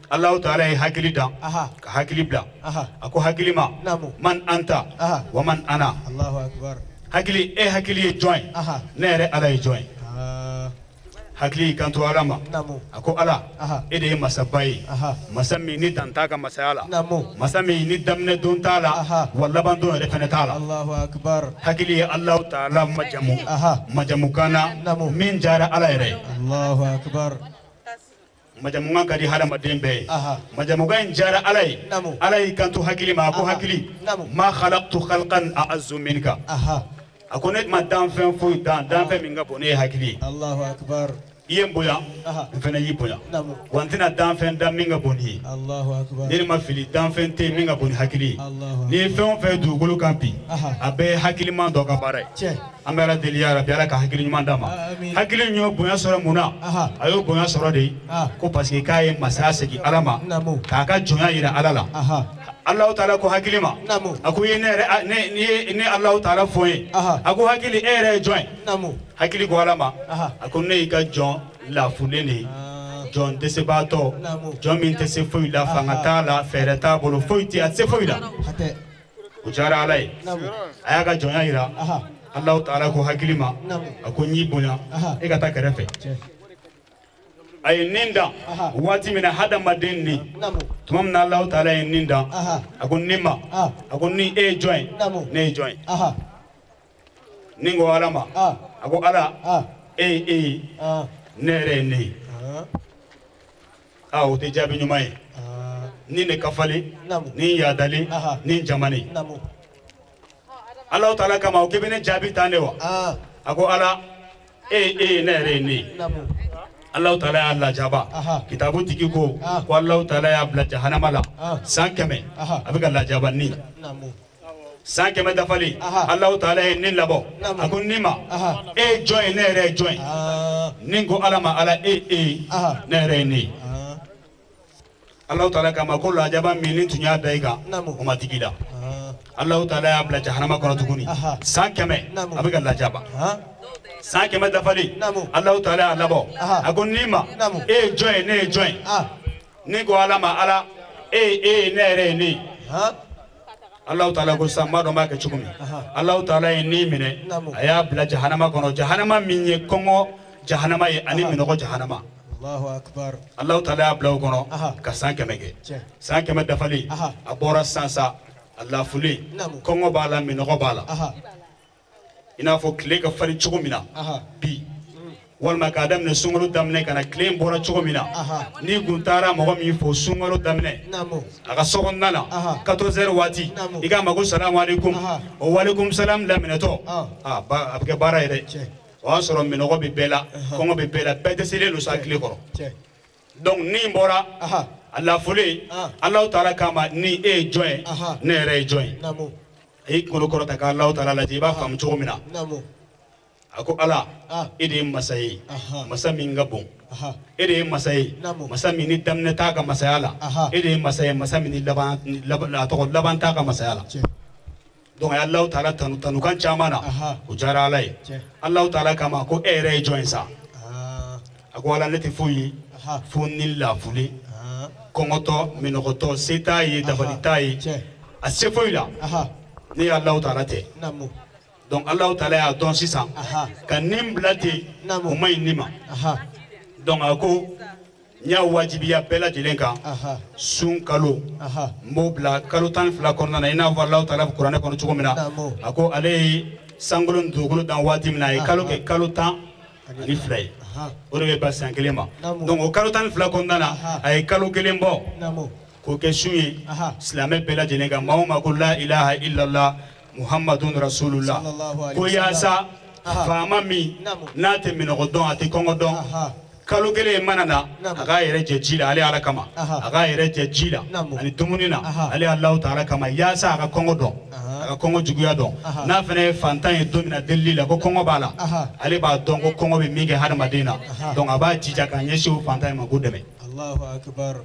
Allahu taala ye hakili dan ka hakili bila a ko hakili ma man anta wa man ana. Allahu akbar. Hakili e hakili ye jɔn ye ne yɛrɛ Ala ye jɔn ye. Hakili y'i kanto Ala ma a ko Ala e de ye masaba ye masa min ni dan t'a ka masaya la masa min ni daminɛ don t'a la wa laban don yɛrɛ fana t'a la. Allahu akbar. Hakili ye Allahu taala majamu majamukan na min diyara Ala yɛrɛ ye. Allahu akbar. Majamukan ka di hadamaden bɛɛ ye majamukan in diyara Ala ye. Ala y'i kanto hakili ma a ko hakili ma khalaqtu khalqan a'azzu minka. A ko ne ma danfɛn foyi dan danfɛn min ka bon ne ye hakili ye. Allahu akbar. I ye n bonya n fana y'i bonya wa n tɛna danfɛn dan min ka bon ni ye. Allahu akbar. Ne ma fili danfɛn tɛ yen min ka bon ni hakili ye. N'i ye fɛn o fɛn ye dugukolo kan bi a bɛɛ ye hakiliman dɔ ka baara ye. An bɛ Ala deli ya Rabi Ala ka hakili ɲuman d'a ma. Hakili in y'o bonya sɔrɔ mun na? A y'o bonya sɔrɔ de ko parce que k'a ye masaya segin Ala ma k'a ka jɔnya yira Ala la. Allahu taala ko hakili ma a ko i ye ne yɛrɛ ne Allahu taala fɔ n ye a ko hakili e yɛrɛ ye jɔn ye. Hakili ko Ala ma a ko ne y'i ka jɔn lafulen de ye jɔn dɛsɛbaatɔ jɔn min tɛ se foyi la fanga t'a la fɛɛrɛ t'a bolo foyi tɛ a tɛ se foyi la. O diyara Ala ye a y'a ka jɔnya yira. Allahu taala ko hakili ma a ko n y'i bonya e ka taa kɛrɛfɛ. A ye nin dan waati min na hadamaden ni tuma min na Allahu taala ye nin dan a ko nin ma a ko ni e ye jɔn ye ne ye jɔn ye. Nin ko Ala ma a ko Ala e ye e ye ne yɛrɛ ye ne ye. Aa o tɛ jaabi ɲuman ye. Ni ne kafalen ni yadalen ni jamane. Allahu taala kama o k'i bɛ ne jaabi tan de wa? A ko Ala e ye e ye ne yɛrɛ ye ne ye. Allahu taala y'a lajaba kitabu tigi ko ko Allahu taala y'a bila jahanama la san 100 a bɛ ka lajaba ni san 100 dafalen Allahu taala ye nin labɔ a ko nin ma e ye jɔn ye ne yɛrɛ ye jɔn ye. Nin ko Ala ma Ala e ye ne yɛrɛ ye ne ye. Allahu taala kama ko lajaba min ni tun y'a da i kan o ma digi la. Allahu taala y'a bila jahanama kɔnɔ tuguni san 100 a bɛ ka lajaba. San 100 dafalen Allahu taala y'a labɔ a ko nin ma e ye jɔn ye ne ye jɔn ye. Ni ko Ala ma Ala e ye e ye ne yɛrɛ ye ne ye. Allahu taala ko sisan n b'a dɔn n b'a kɛ cogo min. Allahu taala ye nin minɛ a y'a bila jahanama kɔnɔ jahanama min ye kɔngɔ jahanama ye ani minɔgɔ jahanama. Allahu akbar. Allahu taala y'a bila o kɔnɔ ka san 100 kɛ. San 100 dafalen a bɔra sisan sa a lafulen kɔngɔ b'a la minɔgɔ b'a la. I n'a fɔ tile ka farin cogo min na bi walima k'a daminɛ sunkalo daminɛ ka na tile in bɔra cogo min na n'i kun taara mɔgɔ min fo sunkalo daminɛ a ka so kɔnɔna na 14h waati i k'a ma ko salamu aleykum o walekum salam daminɛtɔ a bɛ kɛ baara ye dɛ. O y'a sɔrɔ minɔgɔ bɛ bɛɛ la kɔngɔ bɛ bɛɛ la bɛɛ dɛsɛlen don sa tile kɔrɔ. Donc ni bɔra a lafulen Allahu taala kama ni e ye jɔn ye ne yɛrɛ ye jɔn ye. A y'i kunkolo kɔrɔta ka Allahu taala lajɛ i b'a faamu cogo min na. A ko Ala e de ye masa ye masa min ka bon e de ye masa ye masa min ni daminɛ t'a ka masaya la e de ye masa ye masa min ni laban a tɔgɔ laban t'a ka masaya la. Donc a ye Allahu taala tanu tanukan caman na o diyara Ala ye. Allahu taala kama ko e yɛrɛ ye jɔn ye sa? A ko Ala ne tɛ foyi ye fo ni lafulen kɔngɔtɔ minɔgɔtɔ se t'a ye dabali t'a ye a se foyi la ne ye Allahu taala tɛ. Donc Allahu taala y'a dɔn sisan ka nin bila ten o ma ɲi nin ma. Donc a ko n y'a wajibiya bɛɛ lajɛlen kan sun kalo n b'o bila kalo 12 kɔnɔna na i n'a fɔ Allahu taala bɛ kuranɛ kɔnɔ cogo min na a ko ale ye sankolo ni dugukolo dan waati min na a ye kalo kɛ kalo 12 ye o de bɛ ban san kelen ma. Donc o kalo 12 kɔnɔna na a ye kalo kelen bɔ k'o kɛ sun ye silamɛ bɛɛ lajɛlen kan maa o maa ko la ilaha illallah muhammadun rasulullah ko yaasa faama min n'a tɛ minɔgɔ dɔn a tɛ kɔngɔ dɔn kalo kelen mana na a k'a yɛrɛ jɛ ji la ale Ala kama a k'a yɛrɛ jɛ ji la ani dumuni na ale Alahu taala kama yaasa a ka kɔngɔ dɔn a ka kɔngɔ juguya dɔn n'a fana ye fantan ye don min na delili la ko kɔngɔ b'a la ale b'a dɔn ko kɔngɔ bɛ min kɛ hadamaden na donc a b'a jija k'a ɲɛsin o fantan in ma k'o dɛmɛ. Allahu akbar.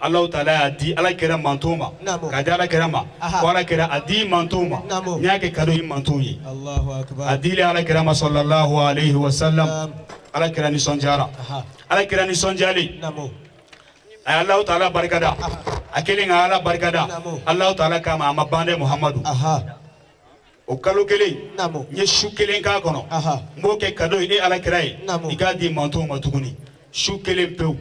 Alahu taala y'a di Ala kɛra mantonw ma k'a di Ala kɛra ma ko Ala kɛra a di mantonw ma n y'a kɛ cadeau ye mantonw ye. Allahu akbar. A dili Ala kɛra ma sallallahu alayhi wa sallam. Ala kɛra nisɔndiyara. Ala kɛra nisɔndiyalen. A ye Alahu taala barikada. A kelen ka Ala barikada. Alahu taala kama a ma ban dɛ Muhamadu. O kalo kelen n ye su kelen k'a kɔnɔ. N b'o kɛ cadeau ye e Ala kira ye. I k'a di mantɔnw ma tuguni. Su kelen pewu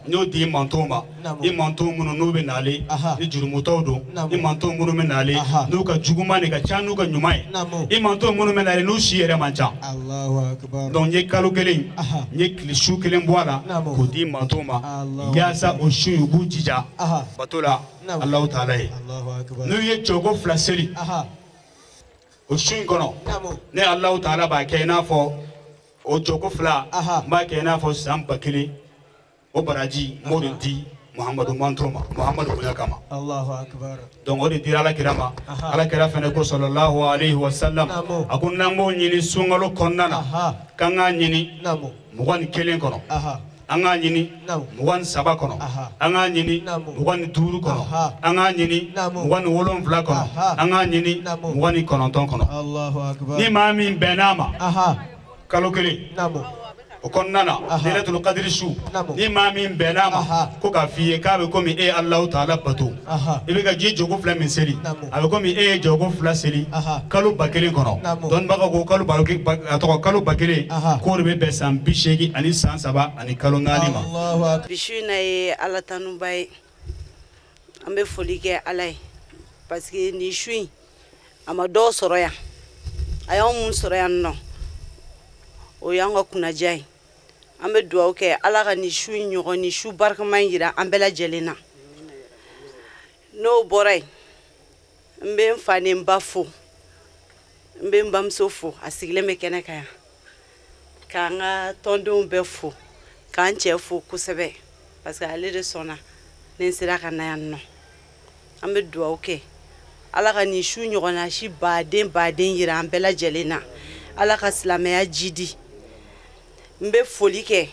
n y'o di mantɔnw ma. I mantɔn minnu n'u bɛ nalen ni jurumutɔw don. I mantɔn minnu bɛ nalen n'u ka juguman de ka ca n'u ka ɲuman ye. I mantɔn minnu bɛ nalen n'u si yɛrɛ man ca. Donc n ye kalo kelen n ye tile su kelen bɔ a la k'o di mantɔnw ma yaasa o su in u k'u jija bato la Alahu taala ye. N'u ye jɔko fila seli o su in kɔnɔ ne Alahu taala b'a kɛ i n'a fɔ o jɔko fila n b'a kɛ i n'a fɔ san 1000 o baraji n b'o de di Muhamadu mantɔn ma Muhamadu bonya kama. Donc o de dira Ala kira ma. Ala kira fɛnɛ ko sallallahu alayhi wa sallam a ko n'an b'o ɲini sunkalo kɔnɔna na k'an k'a ɲini 21 kɔnɔ. An k'a ɲini 23 kɔnɔ. An k'a ɲini 25 kɔnɔ. An k'a ɲini 27 kɔnɔ. An k'a ɲini 29 kɔnɔ. Ni maa min bɛnn'a ma kalo kelen o kɔnɔna na Laylatul Qadri su ni maa min bɛnn'a ma ko k'a f'i ye k'a bɛ komi e ye Alahu taala bato i bɛ ka ji jɔko fila min seli a bɛ komi e ye jɔko fila seli kalo 1000 kɔnɔ. Dɔnnibagaw ko kalo 1000 k'o de bɛ bɛn san 83 ani san 3 ani kalo 4 ma. Bi su in na ye Ala tanuba ye. An bɛ foli kɛ Ala ye parce que nin su in a ma dɔw sɔrɔ yan, a y'anw mun sɔrɔ yan nɔ o y'an ka kunnadiya ye. An bɛ dugawu kɛ Ala ka nin su in ɲɔgɔn ni su barikama in yira an bɛɛ lajɛlen na. N'o bɔra yen n bɛ n fa ni n ba fo, n bɛ n bamuso fo, a sigilen bɛ kɛnɛ kan yan, k'an ka tɔndenw bɛɛ fo, k'an cɛ fo kosɛbɛ parce que ale de sɔnna ni n sera ka na yan nɔ. An bɛ dugawu kɛ Ala ka nin su ɲɔgɔnna si baden baden yira an bɛɛ lajɛlen na. Ala ka silamɛya jidi. N bɛ foli kɛ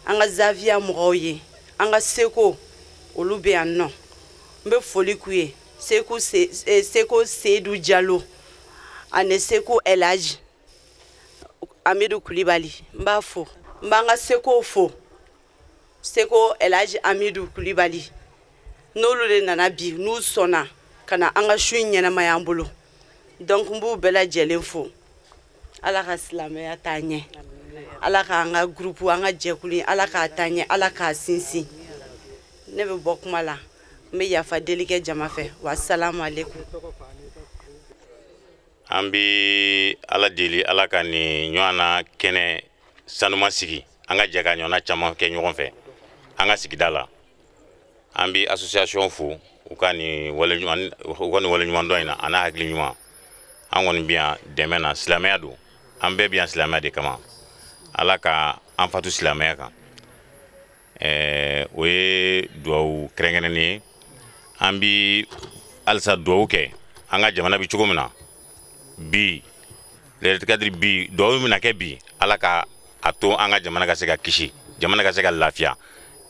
an ka zaviya mɔgɔw ye, an ka seko olu bɛ yan nɔ, n bɛ foli k'u ye. Seko Seydou Diallo ani Seko Elhaji Amidou Kulibali n b'a fo. N b'an ka sekow fo, Seko Elhaji Amidou Kulibali n'olu de nana bi n'u sɔnna ka na an ka su in ɲɛnamaya an bolo. Donc n b'u bɛɛ lajɛlen fo. Ala ka silamɛya taa ɲɛ. Ala k'an ka groupe an ka jɛkulu Ala k'a taa ɲɛ, Ala k'a sinsin. Ne bɛ bɔ kuma la, n bɛ yafa deli kɛ jama fɛ. Wa salamu aleykum. An bɛ Ala deli Ala ka nin ɲɔgɔn na kɛnɛ sanuma sigi, an ka jɛ ka ɲɔgɔnna caman kɛ ɲɔgɔn fɛ an ka sigida la. An bɛ association fo u ka nin waleɲumandɔn in na a n'a hakili ɲuman. An kɔni bɛ yan dɛmɛ na, silamɛya don, an bɛɛ bɛ yan silamɛya de kama. Ala ka an fatu silamɛya kan. O ye duwawu kɛrɛnkɛrɛnnen ye. An bi halisa duwawu kɛ an ka jamana bɛ cogo min na bi, Laylatul Qadri bi duwawu min na kɛ bi, Ala ka a to an ka jamana ka se ka kisi, jamana ka se ka lafiya.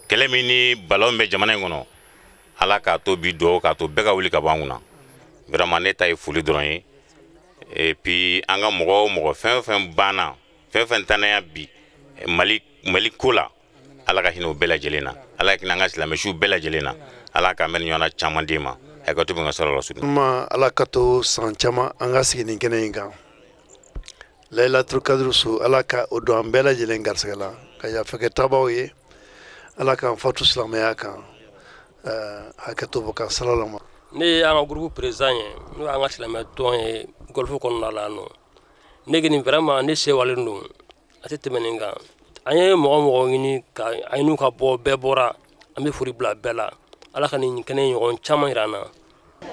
Kɛlɛ min ni balawu bɛ jamana in kɔnɔ, Ala k'a to bi duwawu k'a to bɛɛ ka wuli ka bɔ an kunna. Vraiment ne ta ye foli dɔrɔn ye. Et puis an ka mɔgɔ o mɔgɔ fɛn o fɛn banna, fɛn fɛn tanaya bi Mali ko la, Ala ka hinɛ o bɛɛ lajɛlen na. Ala ka hinɛ an ka silamɛsiw bɛɛ lajɛlen na. Ala k'an bɛn ɲɔgɔnna caman d'e ma. Hakɛto bɛ n ka sɔrɔ la su. Ma Ala ka to san caman an ka sigi nin kɛnɛ in kan. Laylatul Qadr su Ala ka o don an bɛɛ lajɛlen garisɛgɛ la, ka yafa kɛ tabaw ye. Ala k'an fatu silamɛya kan. Hakɛto bɔ ka sala ma. Ne ye an ka groupe président ye, n'o y'an ka silamɛ tɔn ye golfe kɔnɔna la yan nɔ. Ne kɔni vraiment ne sewalen don, a tɛ tɛmɛ nin kan. An ye mɔgɔ mɔgɔ ɲini ka an n'u ka bɔ, bɛɛ bɔra, an bɛ foli bila bɛɛ la. Ala ka nin kɛnɛ ɲɔgɔn caman yira an na.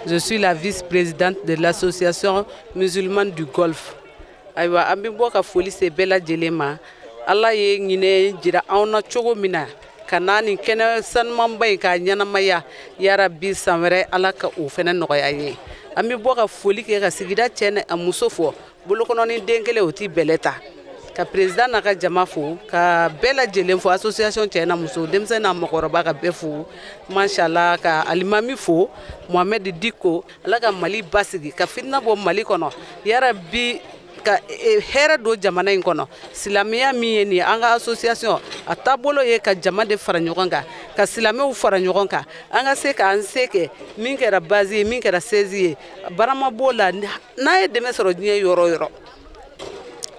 Je suis la vice-présidente de l'association musulmane du Golfe. Ayiwa an bɛ bɔ ka foli se bɛɛ lajɛlen ma. Ala ye ɲinɛ jira anw na cogo min na ka na nin kɛnɛ sanumanba in k'a ɲɛnamaya, yarabi san wɛrɛ Ala ka o fɛnɛ nɔgɔya an ye. An bɛ bɔ ka foli kɛ ka sigida cɛ ni a muso fo, bolokɔnɔni den kelen o ti bɛlɛ ta. Ka président n'a ka jama fo, ka bɛɛ lajɛlen fo, association cɛ n'a muso, denmisɛn n'a mɔgɔkɔrɔba ka bɛɛ fo. Mashallah ka alimami fo, Mohamed Diko, Ala ka Mali basigi, ka fitina bɔ Mali kɔnɔ, yarabi ka hɛrɛ don jamana in kɔnɔ. Silamɛya min ye nin ye, an ka association a taabolo ye ka jama de fara ɲɔgɔn kan, ka silamɛw fara ɲɔgɔn kan, an ka se k'an se kɛ min kɛra base ye, min kɛra saisie ye, barama b'o la. N'a ye dɛmɛ sɔrɔ diɲɛ yɔrɔ o yɔrɔ,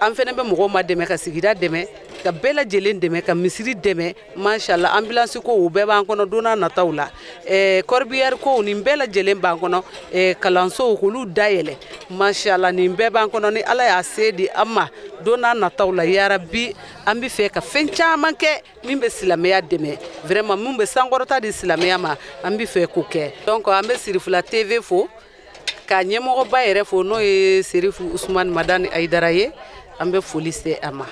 an fɛnɛ bɛ mɔgɔw ma dɛmɛ, ka sigida dɛmɛ, ka bɛɛ lajɛlen dɛmɛ, ka misiri dɛmɛ. Mashallah, ambulance ko o bɛɛ b'an kɔnɔ don n'a nataw la, corbillard ko nin bɛɛ lajɛlen b'an kɔnɔ, kalansow k'olu dayɛlɛ, mashallah, nin bɛɛ b'an kɔnɔ. Ni Ala y'a se di an ma don n'a nataw la, yarabi, an bɛ fɛ ka fɛn caman kɛ min bɛ silamɛya dɛmɛ, vraiment min bɛ sankɔrɔta di silamɛya ma, an bɛ fɛ k'o kɛ. Donc an bɛ Sirifila TV fo, ka ɲɛmɔgɔba yɛrɛ fo, n'o ye Serifu Usumani Madani Ayidara ye, an bɛ foli se a ma.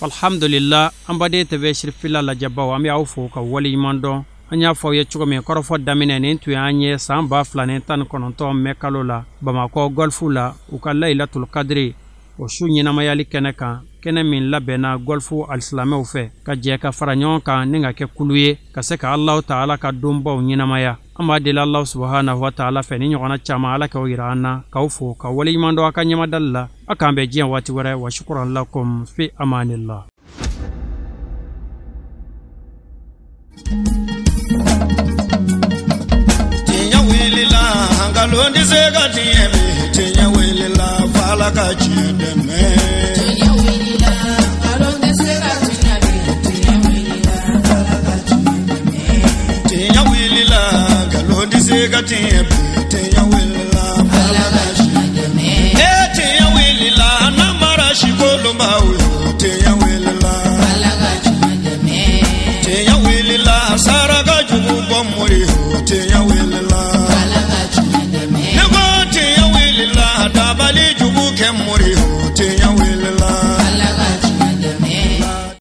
Alhamdulillah, an baden TV Sirifila lajɛbaw, an bɛ aw fo ka waleɲuman dɔn. An y'a fɔ aw ye cogo min kɔrɔfɔ daminɛ, nin tun y'an ye san 2019 mɛ kalo la Bamakɔ Golfu la, u ka Layilatul Kadiri o su ɲɛnamayali kɛnɛ kan, kɛnɛ min labɛnna Golfu alisilamɛw fɛ ka jɛ ka fara ɲɔgɔn kan ni ka kɛ kulu ye ka se ka Alahu taala ka donbaw ɲɛnamaya. An b'a deli Alahu subahanahu wa taala fɛ ni ɲɔgɔnna caman Ala k'aw yira an na, k'aw fo ka waleɲuman dɔn aw ka ɲɛmadali la. A k'an bɛn diɲɛ waati wɛrɛ. Wa shukran lakum fi amanillah. Tiɲɛ wulila, nkalon tɛ se ka tiɲɛ bi. Tiɲɛ wulila, f'Ala ka tiɲɛ dɛmɛ. Tiɲɛ wulila, nkalon tɛ se ka tiɲɛ bi. Tiɲɛ wulila, f'Ala ka tiɲɛ dɛmɛ. Tiɲɛ wulila, nkalon tɛ se ka tiɲɛ bi. Tiɲɛ wulila, f'Ala ka tiɲɛ dɛmɛ. Ee tiɲɛ wulila, namara si kolonbaw ye. Tiɲɛ wulila, f'Ala ka tiɲɛ dɛmɛ. Tiɲɛ wulila, saraka jugu bɔ mori ye. Tiɲɛ wulila, f'Ala ka tiɲɛ dɛmɛ. Ne ko tiɲɛ wulila, dabali jugu kɛ mori ye. Tiɲɛ